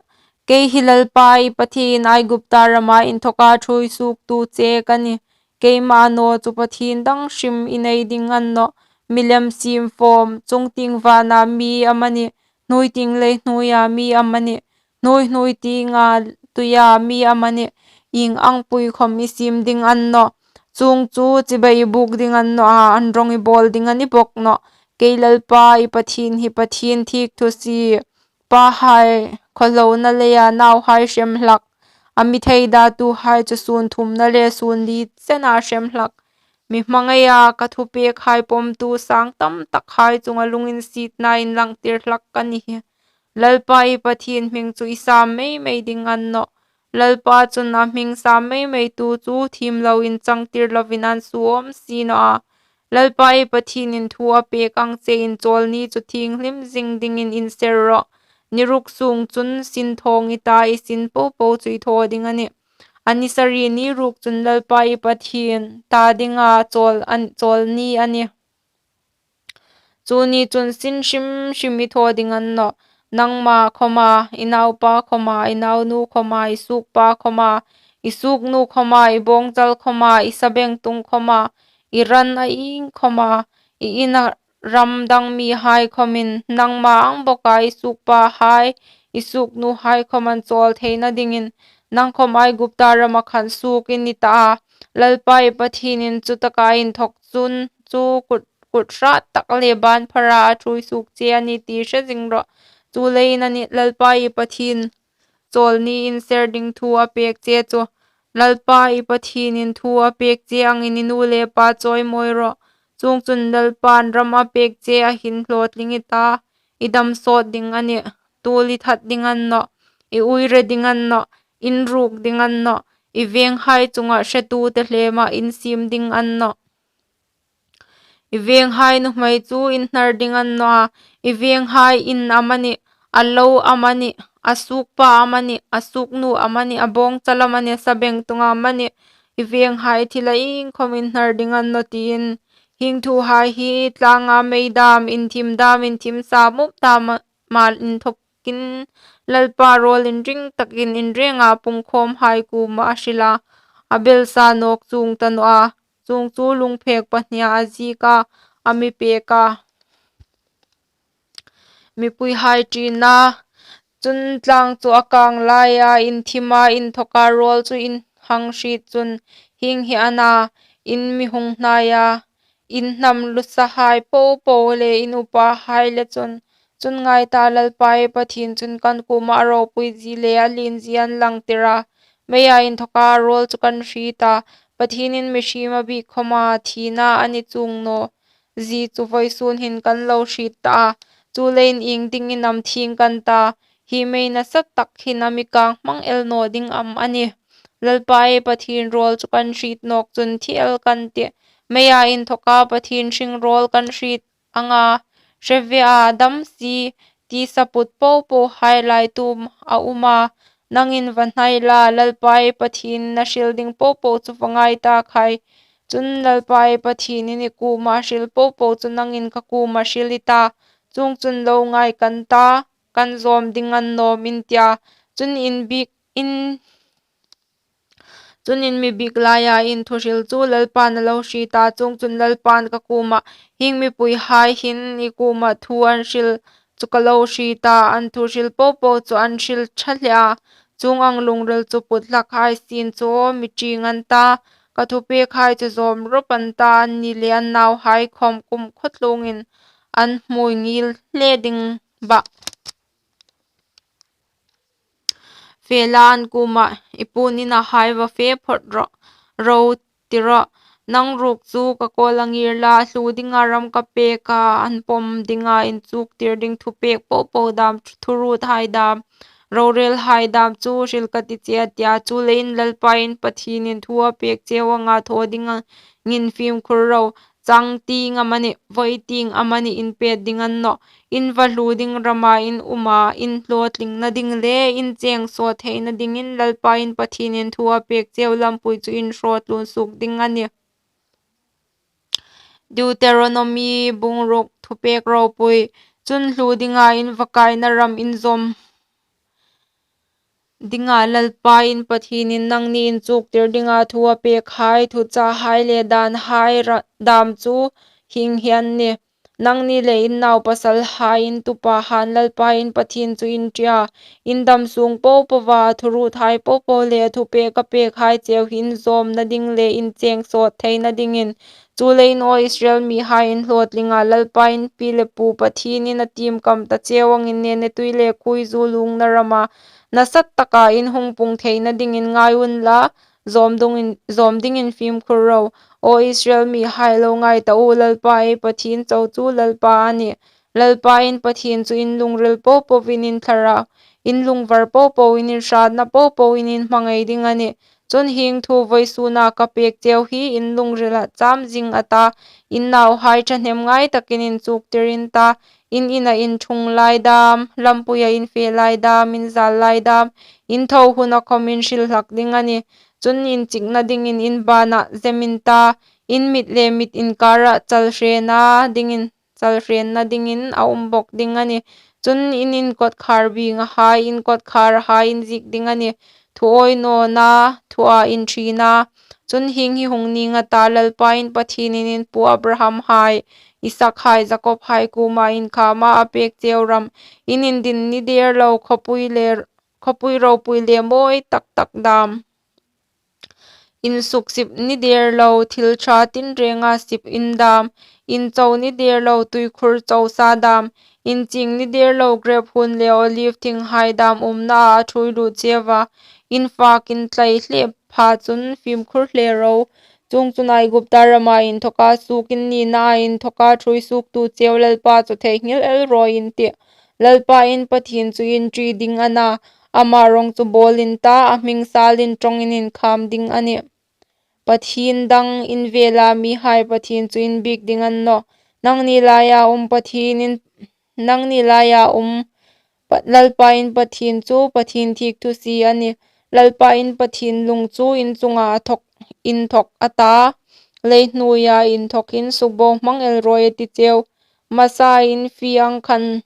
Kei hi Lalpa i Pathien, Aigupta rama inthawka ṭhuoi suoktu che ka nih. Keima naw chu pathien dang hrim i nei ding a ni nawh, milem siem fâwm, chungtieng vâna mi amanih, hnuoitieng leihnuoia mi amanih, hnuoihnuoi tienga tuia mi amanih, ieng ang pui khawm i siem ding a ni nawh. Chuong chu chibai i bûk ding a ni naw a, an rawng i bâwl ding a ni bawk nawh. Kei Lalpa i Pathien hi Pathien thîkthu si, pahai khawhlona leia nauhai hrem hlak, a mi theidatuhai chu sûn thumna le sûn li chena hrem hlak, mi hmangaia ka thupêkhai pawmtu sâng tamtakhai chunga lunginsietna inlangtir hlak ka ni hi. Lalpa i Pathien hming chu i sâm mei mei ding a ni nawh. Lalpa chun a hming sâm mei meitu chu thiemlo inchangtir loin ân suo awm si naw a. Lalpa i Pathienin thu a pêk ang che inchâwlni chu inthieng zing dingin inser rawh. Ni ruk sûng chun sinthâwng i ta i sin po po chu i thaw ding a nih. A ni sari ni ruok chun Lalpa i Pathien ta dinga châwlni a nih. Chu ni chun sin hrim hrim i thaw ding a ni nawh. Nangma khawma, i naupa khawma, i naunu khawma, i suokpa khawma, i suoknu khawma, i bâwngchal khawma, i sabengtung khawma, i ran a ieng khawma, i ina ram dang mihai khawmin, nangma ang bawka i suokpahai, i suoknuhai khawm an châwl theina dingin, nang khawm Aigupta rama khan suok i ni ta a. Lalpa i Pathienin chutaka inthawk chu kut hrâttak le bân phara a ṭhuoi suok che a nih ti hre zing rawh. Chuleiin a nih, Lalpa i Pathien châwlni inser ding thu a pêk che chu. Lalpa i Pathienin thu a pêk che angin i nu le pa chawimawi rawh. Chuongchun, Lalpain ram a pêk che a hin hlawtling i ta, i dam sawt ding a nih. Tuol i that ding a ni nawh, i uire ding a ni nawh, in ruok ding a ni nawh, i vênghai chunga hretu tehlêma in siem ding a ni nawh. I vênghai nuhmei chu in hnar ding a ni naw a, i vênghai in amanih, a lo amanih, a suokpa amanih, a suoknu amanih, a bâwngchal amanih, a sabengtung amanih, i vênghai thil a ieng khawm in hnar ding a ni nawh tiin. Hieng thuhai hi tlânga mei dâm, inthim dâm, inthim sa mup dâma inthawkin Lalpa râwl inring takin inrênga pungkhâwmhai kuomah a hril a, a belsa nâwk chuong ta naw a. Chuong chu lungphêk pahnia a ziek a, a mi pêk a. Mipuihai ṭina. Chun, tlâng chu a kâng laia inthima inthawka râwl chu in hang hriet chun, hieng hi a na: In mi hung hnaia, in hnam lusahai po po le in upahai le chun. Chun, ngai ta, Lalpa i Pathien chun kan kuomah a ropuizie le a lienzie a'n langtir a, meia inthawka râwl chu kan hriet a, Pathienin mihriem a biek khawma thina a ni chuong naw zie chu vawisûn hin kan lo hriet ta a. Chuleiin, iengdingin am thieng kan ta? hi mei nasa tak hin a mi kâng hmang el naw ding am a nih? Lalpa ei Pathien râwl chu kan hriet nâwk chun thi el kan tih. Meia inthawka Pathien hring râwl kan hriet anga, hre ve a, dam si, ti saput po pohai lai tu a um a. Nangin va hnai la, Lalpa ei Pathienin a hril ding po po chu va ngai ta khai. Chun Lalpa ei Pathienin i kuoma a hril po po chu nangin ka kuoma hril i ta. Chuongchun lo ngai kan ta, kan zâwm ding a ni naw am in tia. Chun in bik, in, chun in mi bik laia in thuhril chu Lalpan a lo hriet a. Chuongchun Lalpan ka kuomah, hieng mipuihai hin i kuoma thu an hril chu ka lo hriet a, an thuhril po po chu an hril ṭha hle a. Chuong ang lungril chu put hlak hai sien chu mi ṭi ngan ta, ka thupêkhai chu zâwm rawp an ta, anni le an nauhai khawm kumkhawtluongin an hmui ngil hle ding bah. Fe la, an kuomah, i puon inahai va fe phawt rawh, ro ti rawh. Nang ruok chu ka kâwla ngîr la, hluo dinga ram ka pêk a, an pawm dinga inchûktir ding thupêk po po dâm, thuruothai dâm, rorêlhai dâm chu hril ka ti che a tia. Chuleiin Lalpa in Pathienin thu a pêk cheu anga thaw dingin fimkhur ro. Changtieng amanih, vawitieng amanih in pêt ding a ni nawh. In va hluo ding rama in um a, in hlawtlingna ding le in chêng sawt theina dingin Lalpa in Pathienin thu a pêk cheu lampui chu in hraw tlun suok ding a nih. Deuteronomi bung ruk, thupêk ropui. Chun hluo dinga in va kaina ram in zâwm dinga Lalpa in Pathienin nangni inchûktir dinga thu a pêkhai, thuchahai le dânhai ra-, dâm chu hieng hi an nih. Nangni le in naupasalhai, in tupahan Lalpa in Pathien chu in ṭi a, in dam sûng po poa, a thuruothai po po le a thupêk a pêkhai cheu hi in zâwmna ding le in chêng sawt theina dingin. Chuleiin, aw Israel mihai, in hlawtling a, Lalpa in pi le pu Pathienin a tiem kam ta cheu angin, nenetui le khuoizu luongna rama nasa taka in hung pung theina dingin ngai unla, zâwm dungin, zâwm dingin fimkhur ro. Aw Israel mihai, lo ngai ta u, Lalpa ei Pathien chau chu Lalpa a nih. Lalpa in Pathien chu in lungril po poin in thlarau, in lungvar po poin, in hrâtna po poin in hmangai ding a nih. Chun hieng thu vawisûna ka pêk cheu hi in lungrila châm zing a ta, in nauhai ṭhahnem ngai takin inchûktir in ta, in ina in ṭhung lai dâm, lampuia in fe lai dâm, in zâl lai dâm, in tho huna khawm in hril hlak ding a nih. Chun inchikna dingin in bânah zem in ta, in mit le mit inkâra chalhrêna dingin, chalhrênna dingin a um bawk ding a nih. Chun in inkawtkhâr bîngahai, in kawtkhârhai in ziek ding a nih. Thu awi nawna thua in ṭhin a. Chun hieng hi hung nîng a ta, Lalpa in Pathienin in pu Abrahamhai, Isakhai, Jakobhai kuoma inkhâma a pêk cheu ram, in indin ni dêr lo khawpui le, khawpui ropui le mawi tak tak dâm, insuksip ni dêr lo thil ṭha tinrênga sip in dâm, incho ni dêr lo tuikhur cho sa dâm, inchieng ni dêr lo grêp huon le olive thinghai dâm umnaa a ṭhuoi lut cheu a, in fâk in tlai hle pha chun fimkhur hle ro. Chuongchun Aigupta rama inthawka suok in, ninaa inthawka ṭhuoi suoktu cheu Lalpa chu theinghil el rawi in tih. Lalpa in Pathien chu in ṭi ding a na, ama rawng chu bâwl in ta, a hming sâlin ṭawngin inkhâm ding a nih. Pathien dang in vêla mihai Pathien chu in biek ding a ni nawh. Nangni laia um Pathien in, nangni laia um Pa-, Lalpa in Pathien chu Pathien thîk thusie a nih. Lalpa in Pathien lung chu in chunga a thawk, inthawk a ta, leihnuoia inthawkin sukbohmang el rawi a ti cheu. Hmasa in fie ang khan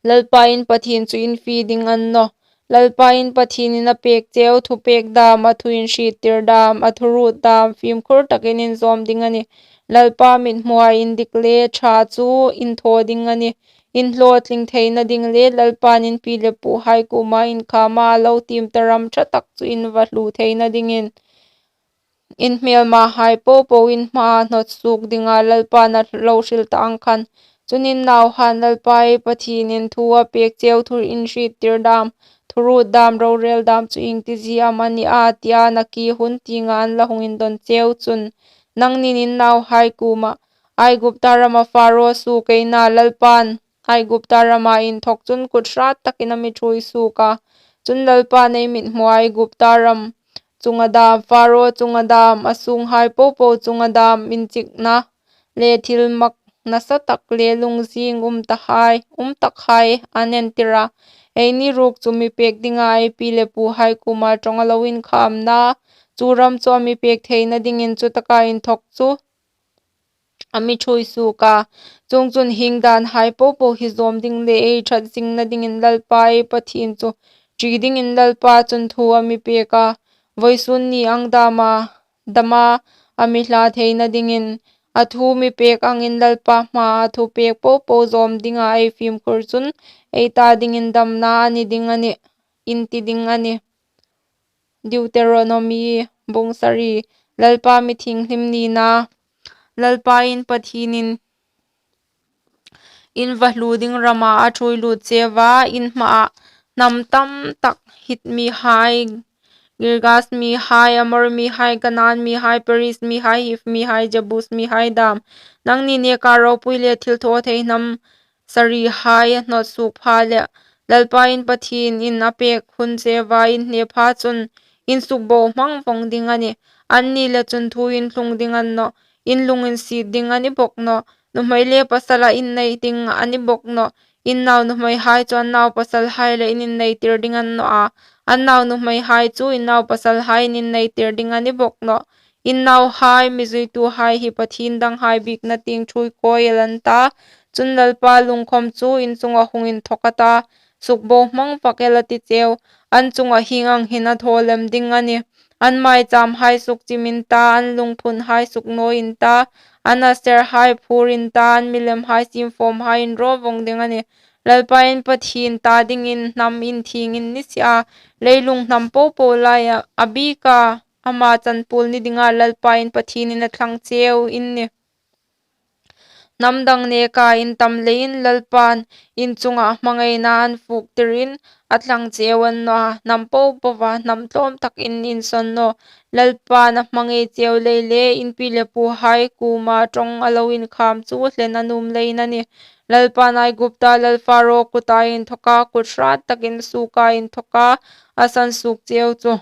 Lalpa in Pathien chu in fie ding a ni nawh. Lalpa in Pathienin a pêk cheu thupêk dâm, a thu inhriettir dâm, a thuruot dâm fimkhur takin in zâwm ding a nih. Lalpa mithmua indik le ṭha chu in thaw ding a nih. In hlawtling theina ding le Lalpan in pi le puhai kuoma inkhâma a lo tiem ta ram ṭha tak chu in va hluo theina dingin. In hmêlmahai po po in hmaa hnawt suok dinga Lalpan a lo hril ta ang khan. Chun in nauhan, Lalpa ei Pathienin thu a pêk cheu thu inhriettir dâm, thuruot dâm, rorêl dâm chu iengtizie am a ni a tia na ki hun tienga an la hung indawn cheu chun, nangnin in nauhai kuomah, Aigupta rama Pharao suok ei na, Lalpan Aigupta rama inthawk chun kut hrat takin a mi ṭhuoi suok a. Chun Lalpain ei mithmuah Aigupta ram chunga dam, Faro chunga dam, a sunghai popo chunga dam, inchikna le thil mak nasa tak le lungzing um tahai, um takhai an entir a. Eini ruok chu mi pek dinga ei pi le puhai kuoma ṭawng a lo inkham a, chu ram chu a mi pek theina dingin chutaka inthawk chu a mi ṭhuoi suok a. Chuongchun hieng danhai popo hi zawm ding le ei ṭhat zingna dingin Lalpa ei Pathien chu ṭi dingin Lalpa chun thu a mi pek a. Vawisun ni ang dama, dama a mi hla theina dingin a thu mi pek angin Lalpa hmaa a thu pek popo zawm dinga ei fimkhur chun ei ta dingin damna a ni ding a nih, in ti ding a nih. Deuteronomi bung sari. Lalpa mi thienghlim nina. Lalpa in Pathienin in va hlu ding rama a ṭhuoi lut cheu a, in hmaa hnam tam tak, Hit mihai, Girgas mihai, Amor mihai, Kanaan mihai, Periz mihai, Hiv mihai, Jebus mihai dam, nangni neka ropui le thil thaw thei hnam sarihai a hnawt suok pha leh, Lalpa in Pathienin a pek hun cheu a in hne pha chun in sukbohmang vong ding a nih. Anni le chun thu in thlung ding a ni nawh, in lunginsiet ding a ni bawk nawh. Nuhmei le pasala in nei ding a ni bawk nawh. In nau nuhmeihai chu an nau pasalhai le in inneitir ding a ni nawh a, an nau nuhmeihai chu in nau pasalhai in inneitir ding a ni bawk nawh. In nauhai mi zuituhai hi pathien danghai bikna tieng ṭhuoi kawi el an ta. Chun Lalpa lung khawm chu in chunga hung inthawk a ta, sukbohmang vak el a ti cheu. An chunga hieng ang hin a thaw lem ding a nih. An maichâmhai sukchim in ta, an lungphunhai suknaw in ta, an Asterhai phur in ta, an milemhai siemfawmhai inraw vong ding a nih. Lalpa in Pathien ta dingin hnam inthieng in ni si a, leilung hnam popo laia a bika ama chanpuol ni dinga Lalpa in Pathienin a thlang cheu in nih. Hnam dang neka in tam leiin Lalpan in chunga hmangaina an fuktirin a thlang cheu a ni nawh a, hnam popoa hnam tlawm takin in sawn nawh. Lalpan a hmangai cheu lei le in pi le puhai kuoma ṭawng a lo inkham chu hlen a nuom leiin a nih. Lalpan Aigupta lal Faro kuta inthawka kut hrat takin suoka inthawka a san suok cheu chu.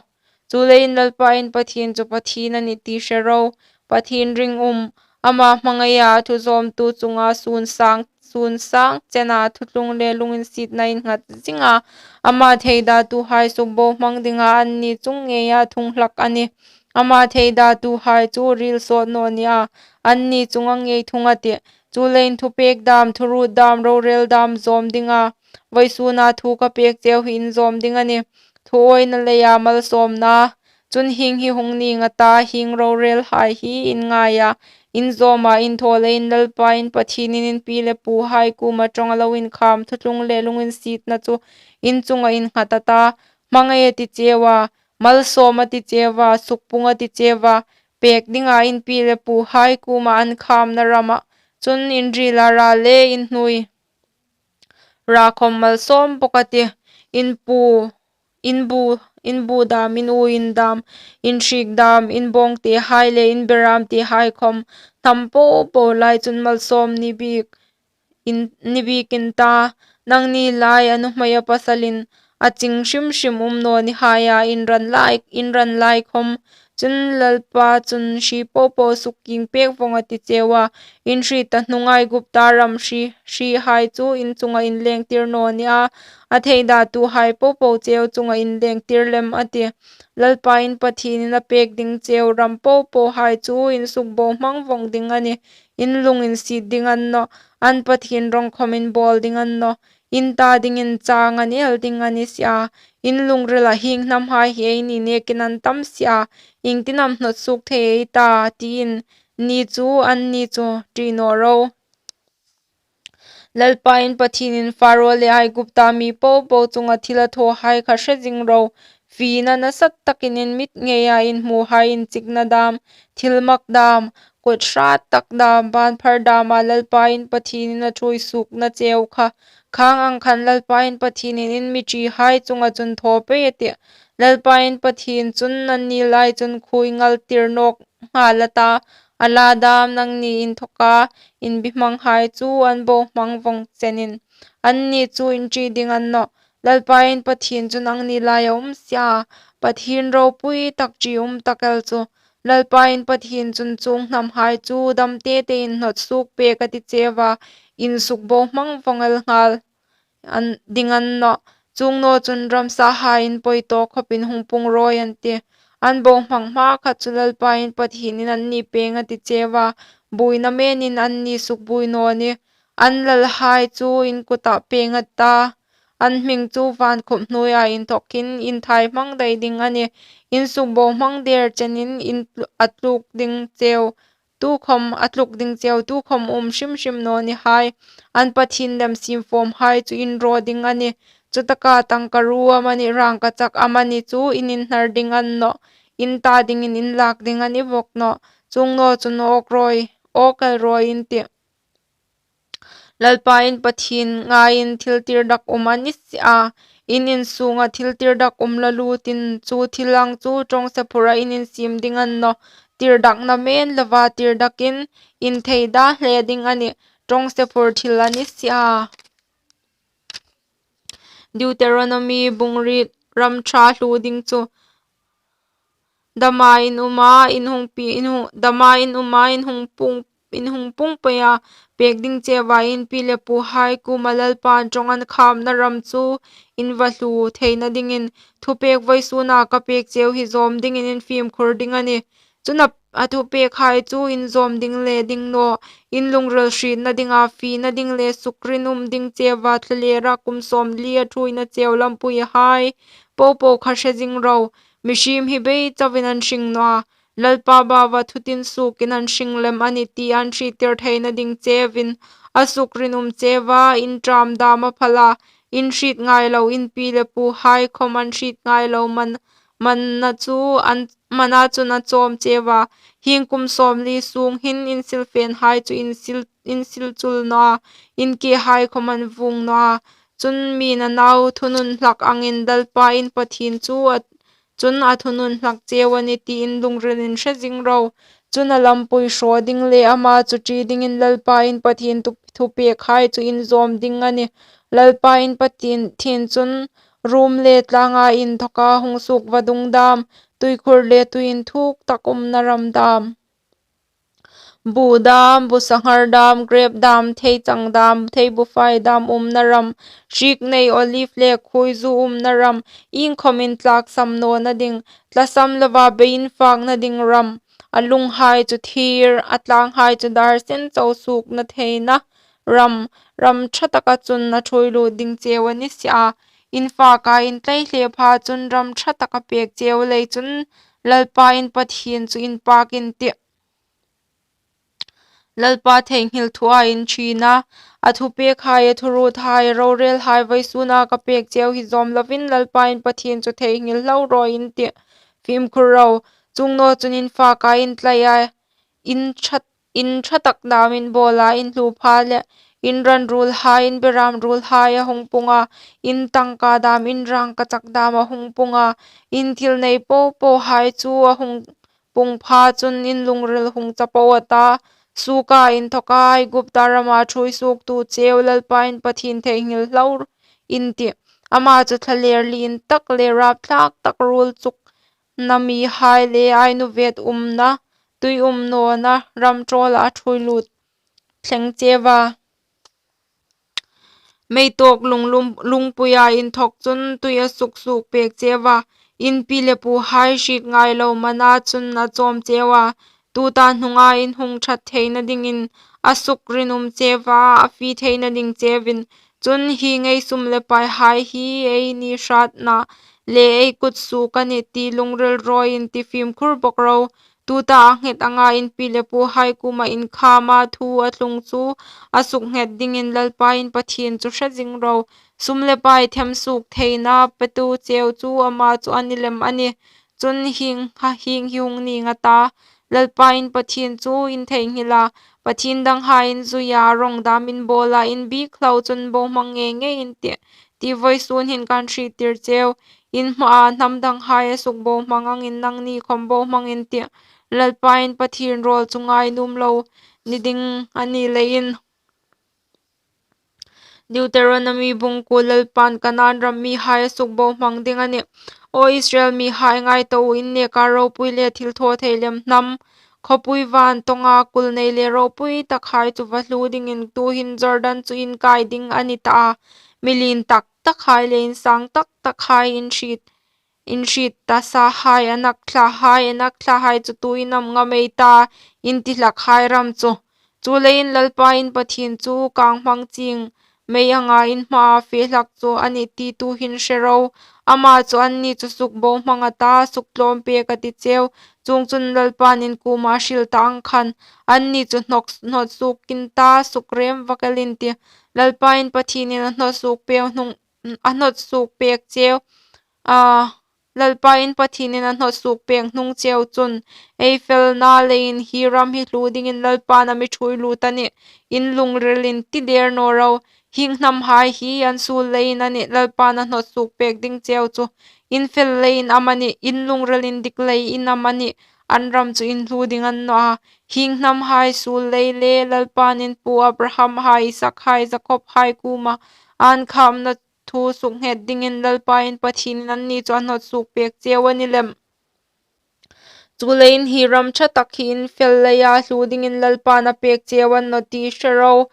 Chuleiin Lalpa in Pathien chu Pathien a nih ti hre ro. Pathien ringum, ama hmangaia thu zawmtu chunga sun sang, sun sang chena thuthlung le lunginsietna innghat zinga, ama theidatuhai sukbohmang dinga anni chung ngeia thung hlak a nih. Ama theidatuhai chu ril sawt naw nia, anni chunga ngei thung a tih. Chuleiin thupek dam, thuruot dam, rorel dam zawm dinga, vawisuna thu ka pek cheu hi in zawm ding a nih. Thuawina leia malsawmna. Chun hieng hi hung ning a ta, hieng rorelhai hi in ngaia, in zawma in thaw leiin Lalpa in Pathienin in pi le puhai kuoma ṭawng a lo inkham thuthlung le lunginsietna chu in chunga innghat a ta. Hmangai a ti cheu a, malsawm a ti cheu a, sukpung a ti cheu a, pek dinga in pi le puhai kuoma an khamna rama chun in rila ra le in hnuoi ra khawm malsawm bawk a tih. In pu, in bu, in bu dam, in uoin dam, in hriek dam, in bawngtehai le in beramtehai khawm hnam popo lai chun malsawm ni bik in, ni bik in ta. Nangni lai a nuhmei a pasalin a ching hrim hrim um naw ni hai a, in ran lai, in ran lai khawm. Chun Lalpa chun hri popo sukkieng pek vong a ti cheu a, in hriet ta hnung Aigupta ram hri, hrihai chu in chunga in lengtir naw nia, a theidatuhai popo cheu chunga in lengtir lem a tih. Lalpa in Pathienin a pek ding cheu ram popohai chu in sukbohmang vong ding a nih, in lunginsiet ding a ni nawh, an Pathien rawng khawm in bawl ding a ni nawh. In ta dingin chang an el ding a ni si a, in lungrila hieng hnamhai hi eini nekin an tam si a, iengtin am hnawt suok thei ei ta, tiin ni chu anni chu ṭi naw ro. Lalpa in Pathienin Faro le Aigupta mi popo chunga thil a thawhai kha hre zing ro. Fiena nasa takin in mit ngeia in hmuhai inchikna dam, thilmak dam, kut hrat tak dam, ban phar dama Lalpa in Pathienin a ṭhuoi suokna cheu kha, khang ang khan Lalpa in Pathienin in mi ṭihai chunga chun thaw pei a tih. Lalpa in Pathien chun anni lai chun khuoi ngal tir nawk nghal a ta, a la dam nangni inthawka in bihmanghai chu an bohmang vong chenin. anni chu inṭi ding a ni nawh. Lalpa in Pathien chu nangni laia um si a, Pathien ropui tak, ṭium tak el chu. Lalpa in Pathien chun chuong hnamhai chu dam te tein hnawt suok pek a ti cheu a, insuk bohmang vawng el nghal an ding a ni nawh. Chuong naw chun ram sahai inpawi tawk khawpin hung pung rawi an tih. An bohmang hma khat chu Lalpa in Pathienin anni pêng a ti cheu a, buoina menin anni sukbuoi naw nih. An lalhai chu in kutah pêng a ta, an hming chu van khawp hnuoia inthawkin inthai hmang dai ding a nih. Insuk bohmang der chenin in, a tluk ding cheu tukhawm, a tluk ding cheu tukhawm um hrim hrim naw ni hai. An Pathien lem siem fawmhai chu in raw ding a nih. Chutaka tangkaruo amanih, rangkachak amanih chu in inhnar ding a ni nawh. In ta dingin in lak ding a ni bawk nawh. Chuong naw chun awk rawi, awk el rawi in tih. Lalpa in Pathien ngaiin thil tirdak um a ni si a, in insunga thil tirdak um la lutin chu thil ang chu ṭawngsephura in insiem ding a ni nawh. Tirdak namen lova tirdakin inthei da hle ding a nih. Ṭawngsephur thil a ni si a. Deuteronomy bung riet. Ram ṭha hluo ding chu dama in um a, in hung pi, in hung, dama in um a, in hung pung, in hung pung pei a, pek ding cheu a, in pi le puhai kuoma Lalpan ṭawng an khâmna ram chu in va hluo theina dingin, thupêk vawisuna ka pêk cheu hi zawm dingin in fimkhur ding a nih. Chun a, a thupekhai chu in zawm ding le ding naw, in lungril hrietna dinga fina ding le sukrinum ding cheu a, thlalera kum sawmli a ṭhuoina cheu lampuihai po po kha hre zing ro. Mihriem hi bei chauin an hring naw a, Lalpa baua thutin suokin an hring lem a nih ti an hriettir theina ding cheuvin, a sukrinum cheu a, in ṭâm dâm a phal a, in hriet ngai lo, in pi le puhai khawm an hriet ngai lo man, manna chu an, mana chun a chawm cheu a. Hieng kum sawmli sung hin in silfenhai chu in sil, in sil chul naw a, in kehai khawm an vuong naw a. Chun mi nanau thunun hlak angin Lalpa in Pathien chu a, chun a thunun hlak cheu a nih ti in lungrilin hre zing ro. Chun a lampui hraw ding le ama chu ṭi dingin Lalpa in Pathien thu, thupekhai chu in zawm ding a nih. Lalpa in Pathien, Pathien chun rum le tlanga inthawka hung suok vadung dâm, tuikhur le tui inthuk tak umna ram dâm, bu dâm, bu sanghar dâm, grep dâm, theichang dâm, theibufai dâm umna ram, hriek nei, olive le khuoizu umna ram, iengkhawm intlaksam nawna ding, tlasam lova bei infakna ding ram, a lunghai chu thir, a tlânghai chu dâr sen chau suokna theina ram, ram ṭha taka chun a ṭhuoi lût ding cheu a ni si a. In faka in tlai hle pha chun ram ṭha taka pêk cheu lei chun Lalpa in Pathien chu inpâk in tih. Lalpa theinghil thua in ṭhina, a thupekhai, a thuruothai, a rorelhai vawisuna ka pêk cheu hi zawm lovin Lalpa in Pathien chu theinghil hlau rawi in tih. Fimkhur ro, chuong naw chun in faka in tlaia, in ṭha, in ṭha tak dâm in bawla, in hlu pha le, in ran ruolhai, in beram ruolhai a hung pung a, in tangka dâm, in rangkachak dâm a hung pung a, in thil nei po pohai chu a hung pung pha chun in lungril hung chapo a ta, suoka inthawka Aigupta rama ṭhuoi suoktu cheu Lalpa in Pathien theinghil hlau in tih. Ama chu thlaler lien tak le rapthlak tak ruol chukna mihai le ainuvêt umna, tui um nawna ram ṭawla a ṭhuoi lût thleng cheu a. Meitawk lung, lung, lungpuia inthawk chun tui a suk suok pêk cheu a, in pi le puhai hriet ngai lo mana chun a chawm cheu a, tuta hnunga in hung ṭhat theina dingin a sukrinum cheu a, a fie theina ding cheuvin. Chun hi ngei sum le paihai hi eini hratna le ei kut suok a nih ti lungril rawi in ti fimkhur bawk ro. Tuta a nghet anga in pi le puhai kuoma inkhâma thu a tlung chu a suknghet dingin Lalpa in Pathien chu hre zing ro. Sum le pai them suok theina petu cheu chu ama chu a ni lem a nih. Chun hieng, ha, hieng hi hung ni ngat a, Lalpa in Pathien chu in theinghil a, pathien danghai in zui a, rawng dâm in bawl a, in biek hlau chun bohmang ngei ngei in tih, ti vawisun hin kan hriettir cheu. In hmaa hnam danghai a suk bohmang angin nangni khawm bohmang in tih. Lalpa in Pathien rawl chu ngai nuom lo ni ding a ni leiin, Deuteronomi bung kuo. Lalpan Kanaan ram mihai a sukbohmang ding a nih. Aw Israel mihai, ngai ta u, in neka ropui le thil thaw thei lem hnam, khawpui van tawnga kul nei le ropui takhai chu va hlu dingin tuhin Jordan chu in kai ding a ni ta a. Mi lien tak takhai le insang tak takhai, in hriet, in hriet tasahai, a nak thlahai, a nak thlahai chu tuin am ngam ei ta, in ti hlakhai ram chu. Chuleiin Lalpa in Pathien chu kang hmang chieng mei anga in hmaa fe hlak chu a nih ti tuhin hre ro. Ama chu anni chu sukbohmang a ta, suktlawm pek a ti cheu. Chuongchun Lalpan in kuoma hril ta ang khan, anni chu hnawt, hnawt suok in ta, sukrem vak el in tih. Lalpa in Pathienin a hnawt suok pek hnung, a hnawt suok pek cheu, a, Lalpa in Pathienin a hnawt suok pek hnung cheu chun, ei felna leiin hi ram hi hlu dingin Lalpan a mi ṭhuoi lut a nih. In lungril in ti der naw ro. Hieng hnamhai hi an suol leiin a nih, Lalpan a hnawt suok pek ding cheu chu. In fel leiin amanih, in lungril indik leiin amanih, an ram chu in hlu ding a ni naw a. Hieng hnamhai suol lei le Lalpan in pu Abraham hai, Isak hai, Jakob hai kuoma an khamna thu suknghet dingin Lalpa in Pathienin anni chu a hnawt suok pek cheu a ni lem. Chuleiin hi ram ṭha tak hi in fel leia hlu dingin Lalpan a pek cheu a ni naw ti hre ro.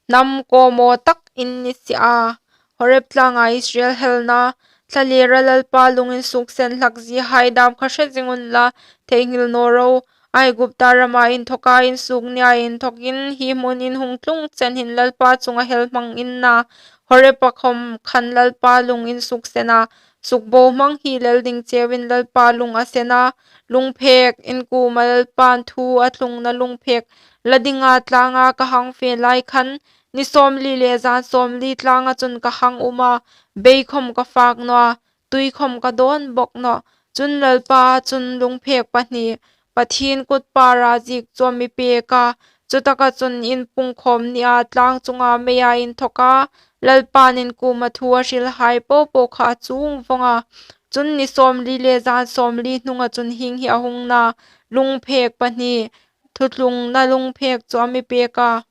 Hnam kawmaw tak in ni si a. Horeb tlanga Israel helna. Thlalera Lalpa lung in suksen hlak zie hai dam kha hre zing unla, theinghil naw ro. Aigupta rama inthoka in suok nia inthokin hi hmun in hung tlung chen hin Lalpa chunga hel hmang in na. Horeba khom khan Lalpa lung in suksen a, sukbohmang hi lel ding cheuin Lalpa lung a sen a. Lungphek in kuoma Lalpan thu a tlungna lungphek la dinga tlanga ka hang fe lai khan, ni sawmli le zan sawmli tlanga chun ka hang um a, bei khom ka fak naw a, tui khom ka dawn bok nawh. Chun Lalpa chun lungphek pahni, Pathien kut para ziek chu a mi pek a. Chutaka chun in pungkhawm nia tlang chunga meia inthoka Lalpan in kuoma thu a hrilhai po po kha a chuong vawng a. Chun ni sawmli le zan sawmli hnunga chun hieng hi a hung na, lungphek pahni, thuthlungna lungphek chu a mi pek a.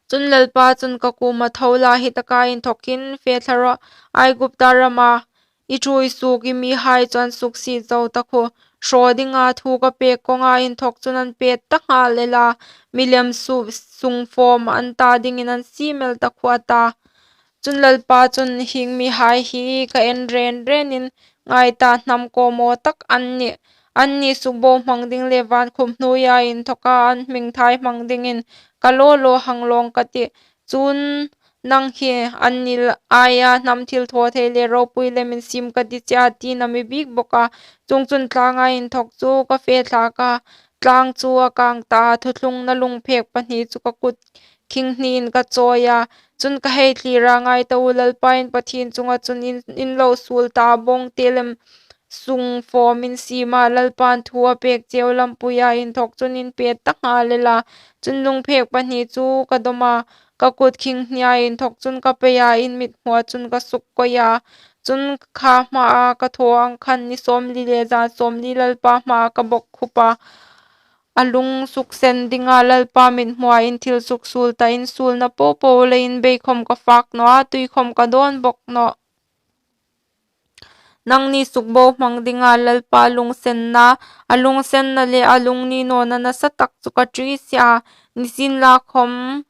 Chun Lalpa chun ka kuoma tho la, hi taka inthokin fe thla rawh, Aigupta rama i ṭhuoi suok i mihai chu an suksiet zo ta khu. Hraw dinga thu ka pek kawnga inthok chun an pet ta nghal el a, milem su-, sungfawm an ta dingin an siem el ta khu a ta. Chun Lalpa chun, hieng mihai hi ka en ren renin, ngai ta, hnam kawmaw tak an nih. Anni sukbohmang ding le van khup hnuoia inthoka an hmingthai hmang dingin ka law law hang lawng ka tih. Chun nang hi anni aia hnam thil thaw thei le ropui lemin siem ka ti che a, tiin a mi biek bok a. Chuongchun tlanga inthok chu ka fe thlak a, tlang chu a kang ta a, thuthlungna lungphek pahni chu ka kut khing hniin ka chawi a. Chun ka hei thlir a, ngai ta u, Lalpa in Pathien chunga chun in, in lo suol ta a, bawng te lem sungfawm in siem a, Lalpan thu a pek cheu lampuia inthok chun in pet ta nghal el a. Chun lungphek pahni chu ka dawm a, ka kut khing hnia inthok chun ka pei a, in mithmua chun ka suk kawi a. Chun kha hmaa ka thaw ang khan ni sawmli le zan sawmli Lalpa hmaa ka bawkkhup a. A lung suksen dinga Lalpa mithmua in thil suksuol ta, in suolna po po leiin bei khom ka fak naw a, tui khom ka dawn bok nawh. Nangni sukbohmang dinga Lalpa lungsenna, a lungsenna le a lungni nawna nasa tak chu ka ṭi si a, nisienlakhom,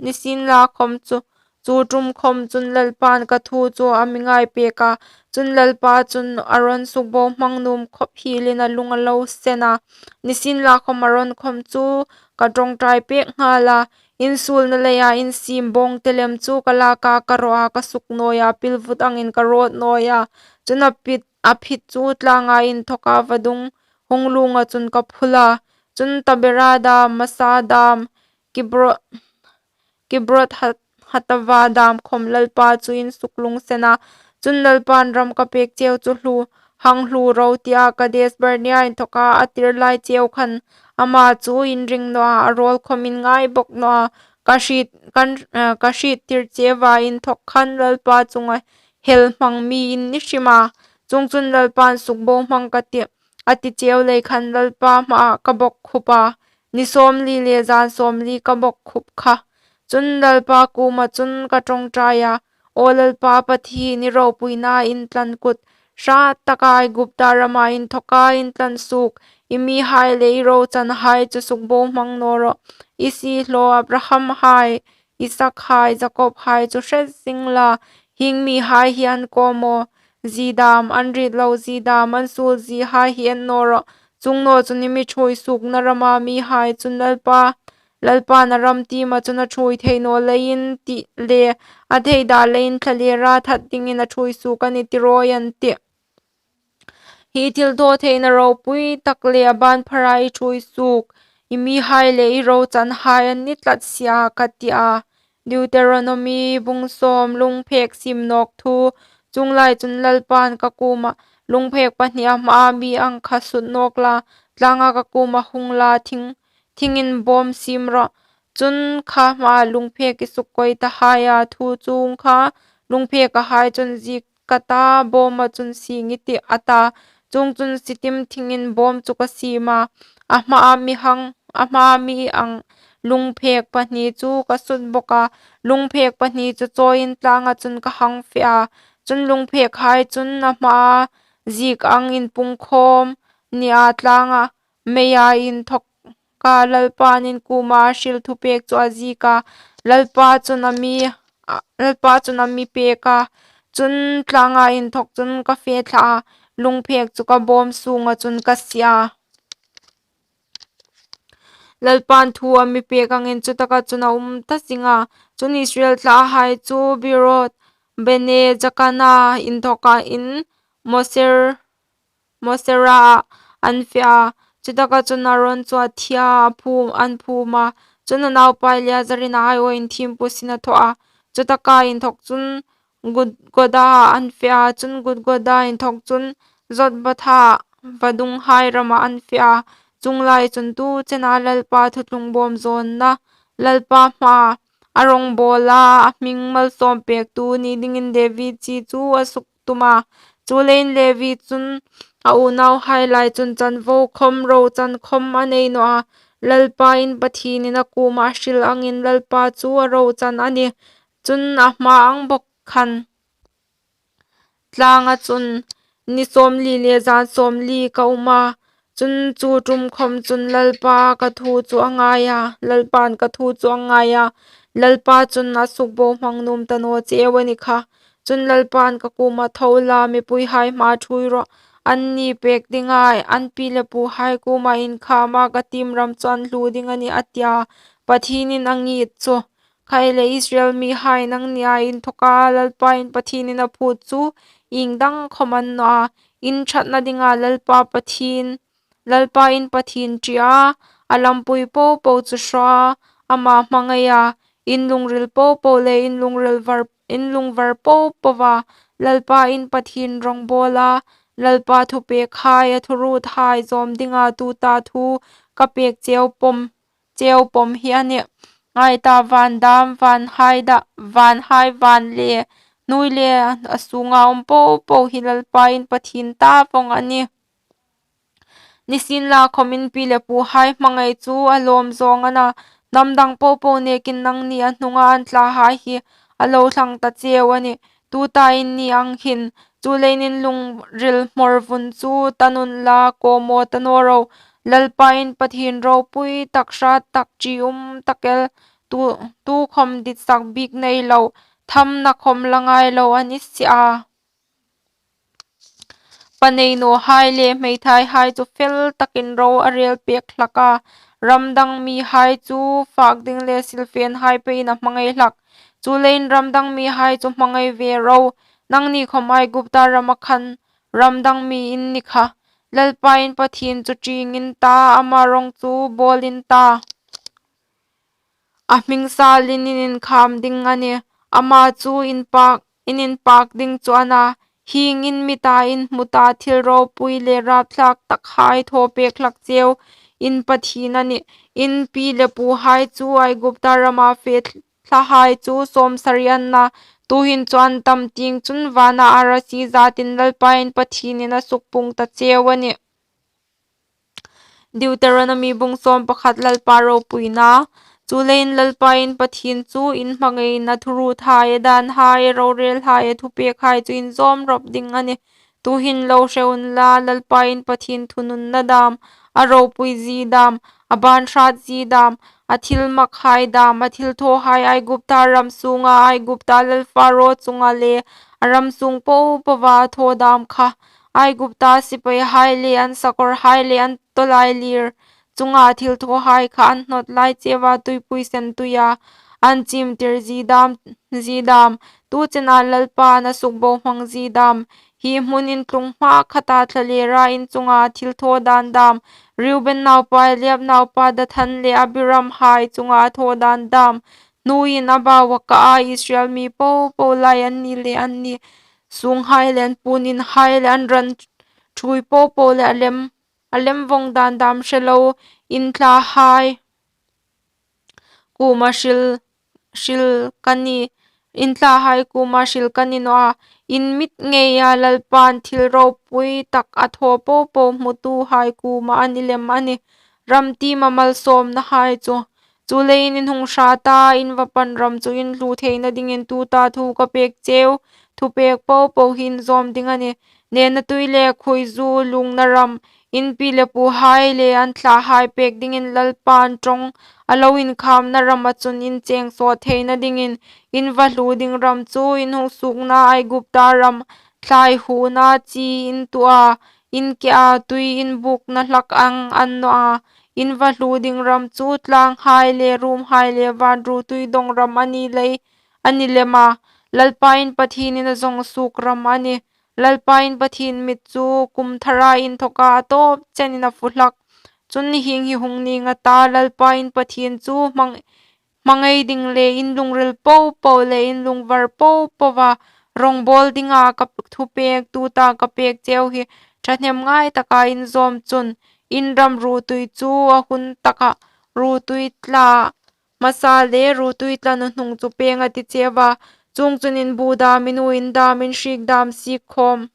nisienlakhom chu, chu ṭum khom chun Lalpan ka thu chu a mi ngai pek a. Chun Lalpa chun Aron sukbohmang nuom khawp hielin a lung a lo sen a. Nisienlakhom Aron khom chu ka ṭawngṭai pek nghal a. In suolna leia in siem bawng te lem chu ka lak a, ka raw a, ka suk nawi a, pilvut angin ka rawt nawi a. Chun a phit, a phit chu tlanga inthoka vadung hung lunga chun ka phul a. Chun Tabera dam, Masa dam, Kibro-, Kibrot Ha-, Hatava dam khom Lalpa chu in suk lungsen a. Chun Lalpan ram ka pek cheu chu hlu, hang hlu ro tia Kades Barnea inthoka a tir lai cheu khan ama chu in ring naw a, a rawl khom in ngai bok naw a. Ka hriet, kan, eh, ka hriettir cheu a inthok khan Lalpa chunga hel hmang mi in ni hrim a. Chuongchun Lalpan sukbohmang ka tih, a ti cheu lei khan Lalpa hmaa ka bawkkhup a. Ni sawmli le zan sawmli ka bawkkhup kha. Chun Lalpa kuoma chun ka ṭawngṭai a, Aw Lalpa Pathien, i ropuina intlan kut, hrat taka Aigupta rama inthawka intlan suok, i mihai le i rochanhai chu sukbohmang naw rawh. I siehlaw Abraham hai, Isak hai, Jakob hai chu hre zing la, hieng mihai hi an kawmaw zie dam, an rit lo zie dam, an suol ziehai hi en naw rawh. Chuong naw chun i mi ṭhuoi suokna rama mihai chun Lalpa, Lalpa'n a ram tiema chun a ṭhuoi thei naw leiin ti le, a theida leiin thlalera that dingin a ṭhuoi suok a nih ti rawi an tih. Hi thilthawtheina ropui tak le a ban phara i ṭhuoi suok, i mihai le i rochanhai an ni tlat si a, ka ti a. Deuteronomy bung sawm, lungphek siem nawk thu. Chuong lai chun Lalpa'n ka kuomah, Lungphek pahni a hmaa mi ang kha sut nawk la, tlanga ka kuomah hung la, thing, thingin bawm siem rawh. Chun kha hmaa lungphek i suk koi ta hai a, thu chuong kha lungphek a hai chun ziek ka ta, bawma chun sieng i tih, a ta. Chuongchun Sittim thingin bawm chu ka siem a, a hmaa mi hang, a hmaa mi ang lungphek pahni chu ka sut bawk a, lungphek pahni chu chawiin tlanga chun ka hang fe a. Chun lungphek hai chun a hmaa ziek angin pungkhawm nia tlanga meia inthawka Lalpa'n in kuoma a hril thupek chu a ziek a, Lalpa chun a mi, Lalpa chun a mi pek a. Chun tlanga inthawk chun ka fe thla a, lungphek chu ka bawm sunga chun ka sie a. Lalpa'n thu a mi pek angin chutaka chun a um ta zing a. Chun Israel thlahai chu Beeroth, Bene Jaakana inthawka in Moser, Mosera an fe a. Chutaka chun Aron chu a thi a, a phum, an phum a. Chun a naupa Eleazar ina aiawin thiempu sin a thaw a. Chutaka inthawk chun Gudgoda an fe a, chun Gudgoda inthawk chun Jotbatha vadunghai rama an fe a. Chuong lai chun tu chena Lalpa thuthlung bawm zawngna, Lalpa hmaa a rongbawla a hming malsawm pektu ni dingin David chi chu a suk tum a. Chuleiin Levi chun a unauhai lai chun chanvo khawm, rochan khawm a nei naw a. Lalpa in Pathienin a kuoma a hril angin Lalpa chu a rochan a nih. Chun a hmaa ang bawk khan tlanga chun ni sawmli le zan sawmli ka um a. Chun chu ṭum khawm chun Lalpa ka thu chu a ngai a, Lalpa'n ka thu chu a ngai a, Lalpa chun a sukbohmang nuom ta naw cheu a ni kha. Chun Lalpa'n ka kuomah, Tho la, mipuihai hmaa ṭhuoi rawh, anni pek dinga an pi le puhai kuoma inkhama ka tiem ram chu an hluo ding a nih, a ti a. Pathienin a ngir chu, Khai le Israel mihai, nangnia inthawka Lalpa in Pathienin a phut chu ieng dang khawm a ni naw a, in ṭhatna dinga Lalpa Pathien, Lalpa in Pathien ṭi a, a lampui popo chu hraw a, ama hmangai a, in lungril popo le in lungril var, in lungvar popoa Lalpa in Pathien rongbawla, Lalpa thupekhai, a thuruothai zawm dinga tuta thu ka pek cheu pawm, cheu pawm hi a nih. Ngai ta, van dam, van hai da, van hai, van le hnuoi le a sunga um popo hi Lalpa in Pathien ta vawng a nih. Nisienlakhawm in pi le puhai hmangai chu a lawm zawng a na, hnam dang popo nekin nangni a hnunga an thlahai hi a lo thlang ta cheu a nih. Tuta in ni ang hin, chuleiin in lungril hmawr vun chu tan unla, kawmaw ta naw ro. Lalpa in Pathien ropui tak, hrat tak, ṭium tak el, tu, tukhawm ditsak bik nei lo, thamna khawm la ngai lo a ni si a. Pa nei nawhai le hmeithaihai chu fel takin ro a rel pek hlak a, ram dang mihai chu fak ding le silfenhai pein a hmangai hlak. Chuleiin ram dang mihai chu hmangai ve ro, nangni khawm Aigupta rama khan ram dang mi in ni kha. Lalpa in Pathien chu ṭieng in ta, ama rawng chu bawl in ta. A hming salin in inkham ding a nih. Ama chu inpak, in inpak ding chu a na. Hieng in mita in hmu ta, thil ropui le rapthlak takhai thaw pek hlak cheu in Pathien a nih. In pi le puhai chu Aigupta rama fe thlahai chu sawmsari an na. Tuhin chu an tam tieng chun vana arasi zatin Lalpa in Pathienin a sukpung ta cheu a nih. Deuteronomy bung sawm pakhat. Lalpa ropuina. Chuleiin Lalpa in Pathien chu in hmangaiin a thuruothai, a dânhai, a rorêlhai, a thupêkhai chu in zâwm rawp ding a nih. Tuhin lo hre unla, Lalpa in Pathien thununna dâm, a ropuizie dâm, a bân hrâtzie dâm, a thilmakhai dâm, a thilthawhai Aigupta ram sûnga Aigupta lal Pharao chunga le a ram sûng po poa a thaw dâm kha, Aigupta sipaihai le an sakawrhai le an tawlailîr chunga thilthawhai kha an hnawt lai cheu a, tuipui sentuia an chîmtirzie dâm, zie dâm, tuchena Lalpain a sukbohmangzie dâm, hi hmun in tlung hma khata thlalêra in chunga thilthaw dân dâm, Reuben naupa, Eliab naupa Dathan le Abiramhai chunga a thaw dân dâm, hnuoiin a bau a kaa Israel mi po po lai anni le anni sûnghai le an puon inhai le an ran ṭhuoi po po le a lem, a lem vawng dân dâm hre lo in thlahai kuoma hril, hril ka ni, in thlahai kuoma hril ka ni naw a, in mit ngeia Lalpain thil ropui tak a thaw po po hmutuhai kuoma a ni lem a nih, ram tiema malsâwmnahai chu. Chuleiin in hung hrat a, in va pan ram chu in hluo theina dingin tuta thu ka pêk cheu thupêk po po hi in zâwm ding a nih. Nêna tui le khuoizu luongna ram, in pi le puhai le an thlahai pêk dingin Lalpain ṭawng a lo inkhâmna rama chun in chêng sawt theina dingin in va hluo ding ram chu in hung suokna Aigupta ram thlai huona chi in tuoh a, in ke a, tui in bûkna hlak ang a ni naw a, in va hluo ding ram chu tlânghai le ruomhai le vân ruotui dawng ram a ni lei, a ni lem a. Lalpa in Pathienin a zawng suok ram a nih. Lalpa in Pathien mit chu kum thara inthawka a tâwp chenin a fu hlak. Chun hieng hi hung nîng a ta, Lalpa in Pathien chu hmang, hmangai ding le in lungril po po le in lungvar po poa rawngbâwl dinga ka thupêk, tuta ka pêk cheu hi ṭhahnemngai taka in zâwm chun, in ram ruotui chu a hun taka ruotui tla hmasa le ruotui tla nuhnung chu pêng a ti cheu a. Chuongchun in bu dâm, in uoin dâm, in hriek dâm sik khâwm,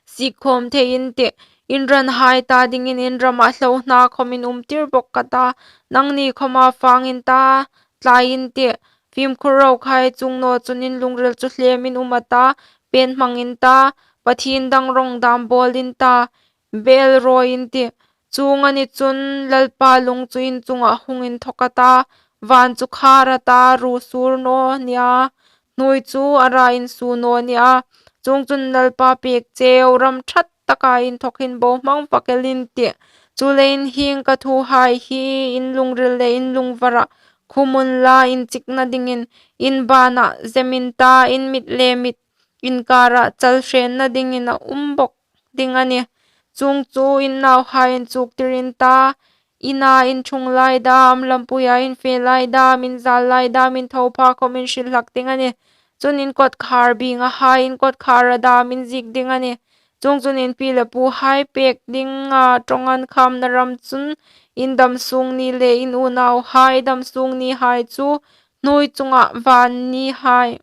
sik khâwm thei in tih. In ranhai ta dingin in rama hlohna khawm in umtir bawk ka ta, nangni khawma fâng in ta, tlai in tih. Fîmkhur rokhai chuong naw chun in lungril chu hlêm in um a ta, pên hmang in ta, pathien dang rawng dâm bâwl in ta, Bêl rawi in tih. Chuong a ni chun Lalpa lung chu in chunga hung inthawk a ta, vân chu khâr a ta, ruo sûr naw nia, hnuoi chu a ra insuo naw nia. Chuongchun Lalpa pêk cheu ram ṭha taka inthawk hin bohmang vak el in tih. Chuleiin hieng ka thuhai hi in lungril le in lungvara khum unla, inchikna dingin in bânah zem in ta, in mit le mit inkâra chalhrenna dingin a um bawk ding a nih. Chuong chu in nauhai inchuktir in ta, ina in ṭhung lai dâm, lampuia in fe lai dâm, in zâl lai dâm, in tho pha khawm in hril hlak ding a nih. Chun in kawtkhâr bîngahai, in kawtkhâra dâm in ziek ding a nih. Chuongchun in pi le puhai pêk dinga ṭawng an khâmna ram chun in dam sûng ni le in unauhai dam sûng nihai chu hnuoi chunga vân nihai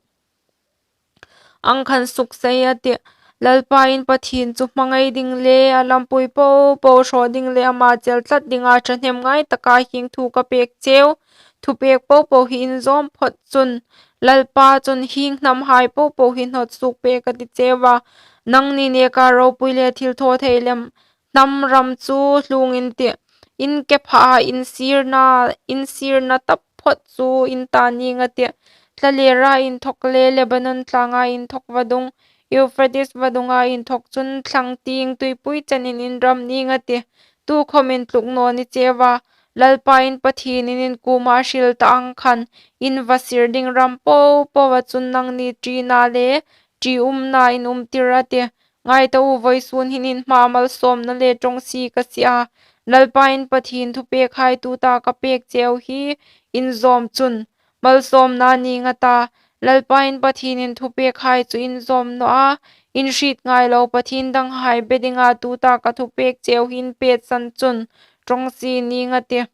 ang khan suksei a tih. Lalpa in Pathien chu hmangai ding le a lampui po po hraw ding le ama chel tlat dinga ṭhahnemngai taka hieng thu ka pêk cheu thupêk po po hi in zâwm phawt chun, Lalpa chun hieng hnamhai po po hi hnawt suok pêk a ti cheu a. Nangni nêka ropui le thilthawthei lem hnam ram chu hluong in tih. In ke pha a, in sîrna, in sîrna taphawt chu in ta nîng a tih. Thlalêra inthawk le Lebanon tlânga inthawk vadung, Euphrates vadunga inthawk chun thlang tieng tuipui chenin in ram nîng a tih. Tukhawm in tluk naw ni cheu a, Lalpa in Pathienin in kuoma hril ta ang khan, in va sir ding ram po poa chun nangni ṭina le ṭiumna in umtir a tih. Ngai ta u, vawisûn hin in hmaa malsâwmna le ṭawngsie ka sie a, Lalpa in Pathien thupêkhai tuta ka pêk cheu hi in zâwm chun, malsâwmna nîng a ta, Lalpa in Pathienin thupêkhai chu in zâwm naw a, in hriet ngai lo pathien danghai be dinga tuta ka thupêk cheu hi in pêtsan chun, ṭawngsie nîng a tih.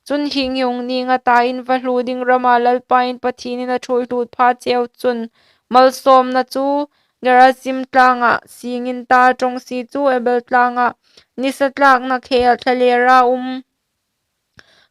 Chun hieng hi hung nîng a ta, in va hluo ding rama Lalpa in Pathienin a ṭhuoi hluot pha cheu chun, malsâwmna chu Gerizim tlânga sieng in ta, ṭawngsie chu Ebal tlânga nisa tlâkna khêla thlalêra um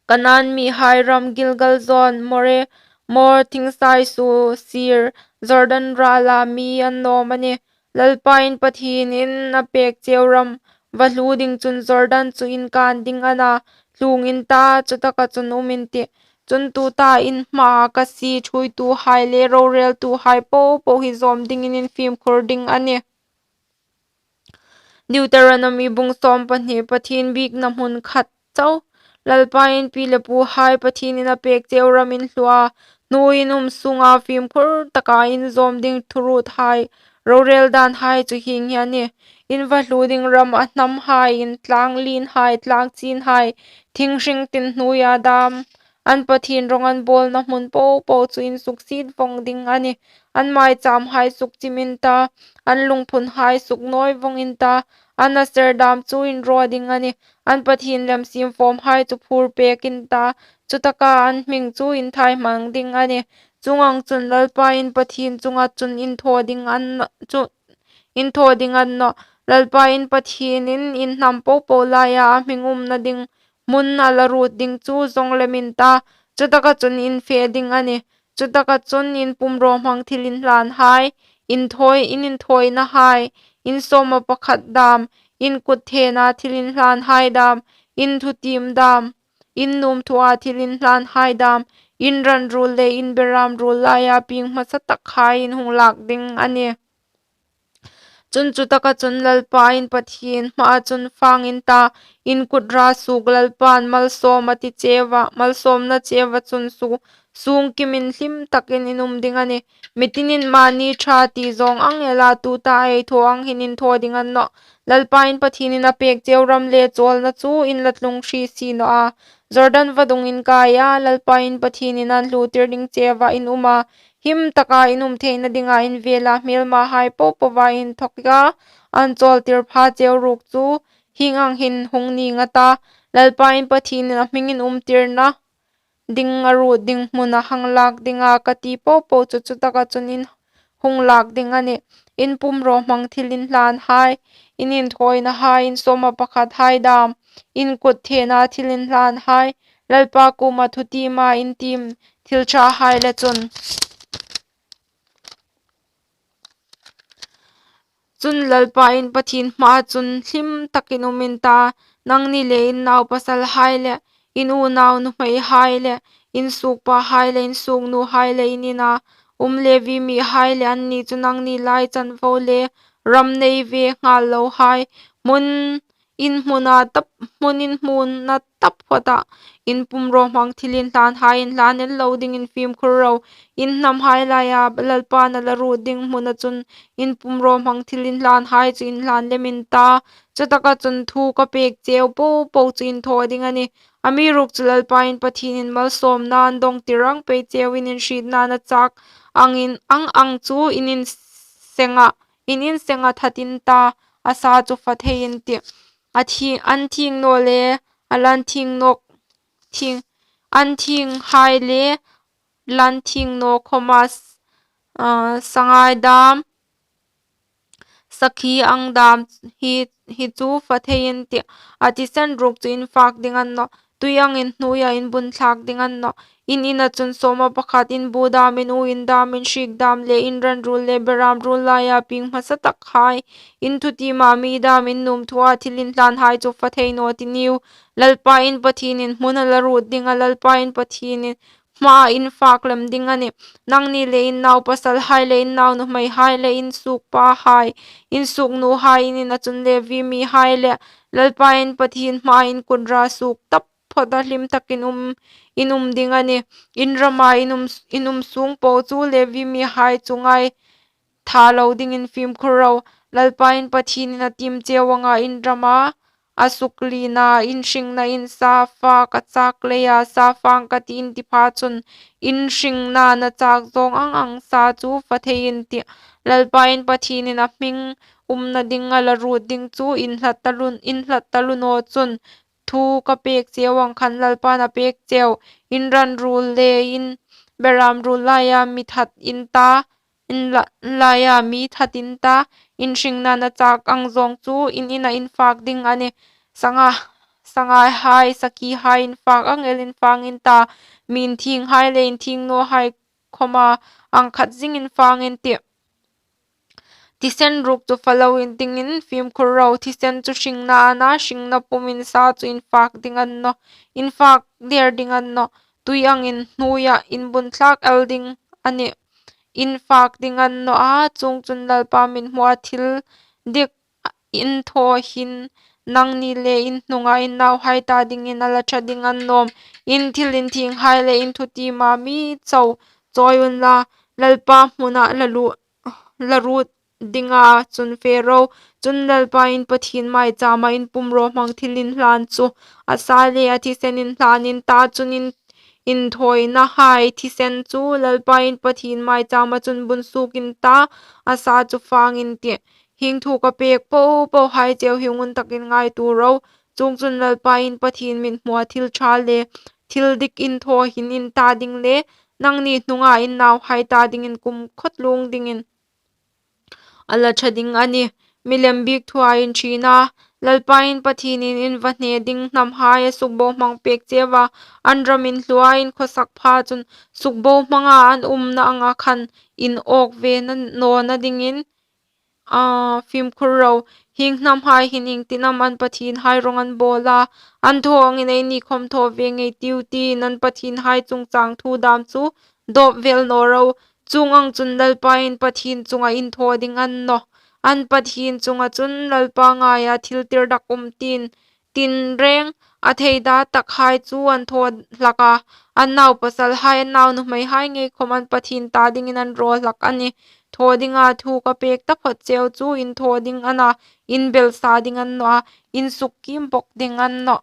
Kanan mihai ram Gilgal zawn, More, More thingsai su sir, Jordan rala mi an nawm a nih. Lalpa in Pathien in a pek cheu ram va hlu ding chun Jordan chu in kan ding a na, tlung in ta, chutaka chun um in tih. Chun tuta in hmaa ka si thuoituhai le roreltuhai popo hi zawm dingin in fimkhur ding a nih. Deuteronomy bung sawm pahni. Pathien biekna hmun khat chau. Lalpa in pi le puhai Pathien in a pek cheu ram in hlu a, hnuoi in um sunga fimkhur taka in zawm ding thuruothai, rorel danhai chu hieng hi a nih. In va hlu ding ram a hnamhai, in tlang lienhai, tlang chinhai, thinghring tin hnuoia dam, an Pathien rawng an bawlna hmun popo chu in suksiet vawng ding a nih. An maichamhai sukchim in ta, an lungphunhai suknawi vawng in ta, an a ser dam chu in raw ding a nih. An Pathien lem siem fawmhai chu phur pek in ta, chutaka an hming chu in thaihmang ding a nih. Chuong ang chun Lalpa in Pathien chunga chun in thaw ding an chu in thaw ding a ni nawh. Lalpa in Pathien in in hnam popo laia a hming umna ding hmun a la ruot ding chu zawng lem in ta, chutaka chun in fe ding a nih. Chutaka chun in pumrawhmang thilinhlanhai, in thawi, in inthawinahai, in sawma pakhat dam, in kut thena thilinhlanhai dam, in thutiem dam, in nuom thua thilinhlanhai dam, in ran ruol le in beram ruol laia pieng hmasa takhai in hung lak ding a nih. Chun chutaka chun Lalpa in Pathien hmaa chun fang in ta, in kut ra suok. Lalpan malsawm a ti cheu a, malsawmna cheu a chun su, sungkim in hlim takin in um ding a nih. Mitinin mani ṭha ti zawng ang ela tuta ei thaw ang hin in thaw ding a ni nawh. Lalpa in Pathien in a pek cheu ram le chawlna chu in la tlung hri si naw a. Jordan vadung in kai a, Lalpa in Pathien in an hlutir ding cheu a in um a, him taka in um theina dinga in vela hmelmahai popoa in thawk a, an chawltir pha cheu ruok chu hieng ang hin hung ning a ta. Lalpa in Pathien in a hming in umtirna ding a ruot ding hmun a hang lak dinga ka ti popo chu chutaka chun in hung lak ding a nih. In pumrawhmang thilinhlanhai, in inthawinahai, in sawma pakhathai dam, in kut thena thilinhlanhai, Lalpa kuoma thutiema in tiem thil ṭhahai le chun. Chun Lalpa in Pathien hmaa chun hlim takin um in ta, nangni le in naupasalhai le, in unau nuhmeihai le, in suokpahai le, in suoknuhai le, in ina um Levi mihai le, anni chu nangni lai chanvo le ram nei ve nghal lohai, hmun in hmuna tap, hmun in hmuna taphawta in pumrawhmang thilinhlanhai in hlan el lo dingin fimkhur ro. In hnamhai laia Lalpan a la ruot ding hmuna chun in pumrawhmang thilinhlanhai chu in hlan lem in ta. Chutaka chun thu ka pek cheu popo chu in thaw ding a nih. Amiruokchu Lalpa in Pathien in malsawmna an dawngtir ang pei cheu in, in hrietna na chak angin, ang ang chu in insenga, in insenga that in ta, a sa chu fa thei in tih. A thi, an thieng naw le, a lan thieng nawk, thieng, an thienghai le, lan thieng naw khawma, ah, sangai dam, sakhi ang dam hi, hi chu fa thei in tih. A thisen ruok chu in fak ding a ni nawh. Tui angin hnuoia in bun thlak ding a ni nawh. In ina chun sawma pakhat in bu dam, in u in dam, in hriek dam le, in ran ruol le beram ruol laia pieng hmasa takhai, in thutiema mi dam, in nuom thua thilinhlanhai chu fa thei naw ti niu. Lalpa in Pathien in hmun a la ruot ding a, Lalpa in Pathien in hmaa in fak lem ding a nih. Nangni le in naupasalhai le, in naunuhmeihai le, in suokpahai, in suoknuhai, in ina chun Levi mihai le, Lalpa in Pathien hmaa in kut ra suok taphawta hlim takin um, in um ding a nih. In rama in um, in um sung po chu Levi mihai chu ngai tha lo dingin fimkhur ro. Lalpa in Pathien in a tiem cheu anga in rama a sukliena, in hringna in sa, fak a chak leia sa fang ka ti in ti pha chun, in hringna na chak zawng ang ang sa chu fa thei in tih. Lalpa in Pathien in a hming umna ding a la ruot ding chu in hlat taluo, in hlat taluo naw chun, thu ka pek cheu ang khan Lalpan a pek cheu, in ran ruol le in beram ruol laia mi that in ta, in la, laia mi that in ta, in hringna na chak ang zawng chu in ina in fak ding a nih. Sanga, changaihai, sakhihai infâk ang el infâng in ta, mi inthienghai le inthieng nawhai khawma ang khat zing infâng in tih. Thisen ruok chu fa lo indingin fimkhur ro, thisen chu hringna a na, hringna pumin sa chu infâk ding a ni nawh, infâk der ding a ni nawh. Tui angin hnuoiah inbunthlâk el ding a nih, infâk ding a ni nawh a. Chuongchun, Lalpa mithmua thil dik in thaw hin nangni le in hnunga in nauhai ta dingin a la ṭha ding a ni nawm. In thil inthienghai le in thutiem mi chau chawi unla, Lalpa hmuna la ruot dinga chun fe ro. Chun, Lalpa in Pathien maichâma in pumrawhmang thilinhlân chu, a sa le a thisen inhlân in ta chun, in inthawinahai thisen chu Lalpa in Pathien maichâma chun bun suok in ta, a sa chu fâng in tih. Hieng thu ka pêk po pohai cheu hi ngun takin ngaituo ro. Chuongchun, Lalpa in Pathien mithmua thil ṭha le thil dik in thaw hin in ta ding le nangni hnunga in nauhai ta dingin kumkhawtluong dingin a la ṭha ding a nih. Milem biek thua in ṭhina, Lalpa in Pathienin in va hne ding hnamhai a sukbohmang pêk cheu a, an ram in hlua in khawsak pha chun sukbohmanga an umna anga khan in âwk ve nawna dingin fimkhur ro. Hieng hnamhai hin iengtin am an pathienhai rawng an bâwl a? An thaw angin eini khawm thaw ve ngei ei tiu, tiin an pathienhai chungchâng thu dâm chu dâwp vêl naw ro. Chuong ang chun Lalpa in Pathien chunga in thaw ding a ni nawh. An Pathien chunga chun Lalpa ngaia thil tirdak um tin, tinrêng a theida takhai chu an thaw hlak a, an naupasalhai, an naunuhmeihai ngei khawm an Pathien ta dingin an raw hlak a nih. Thaw dinga thu ka pêk taphawt cheu chu in thaw ding a na, in belsa ding a ni nawh a, in sukkiem bawk ding a ni nawh.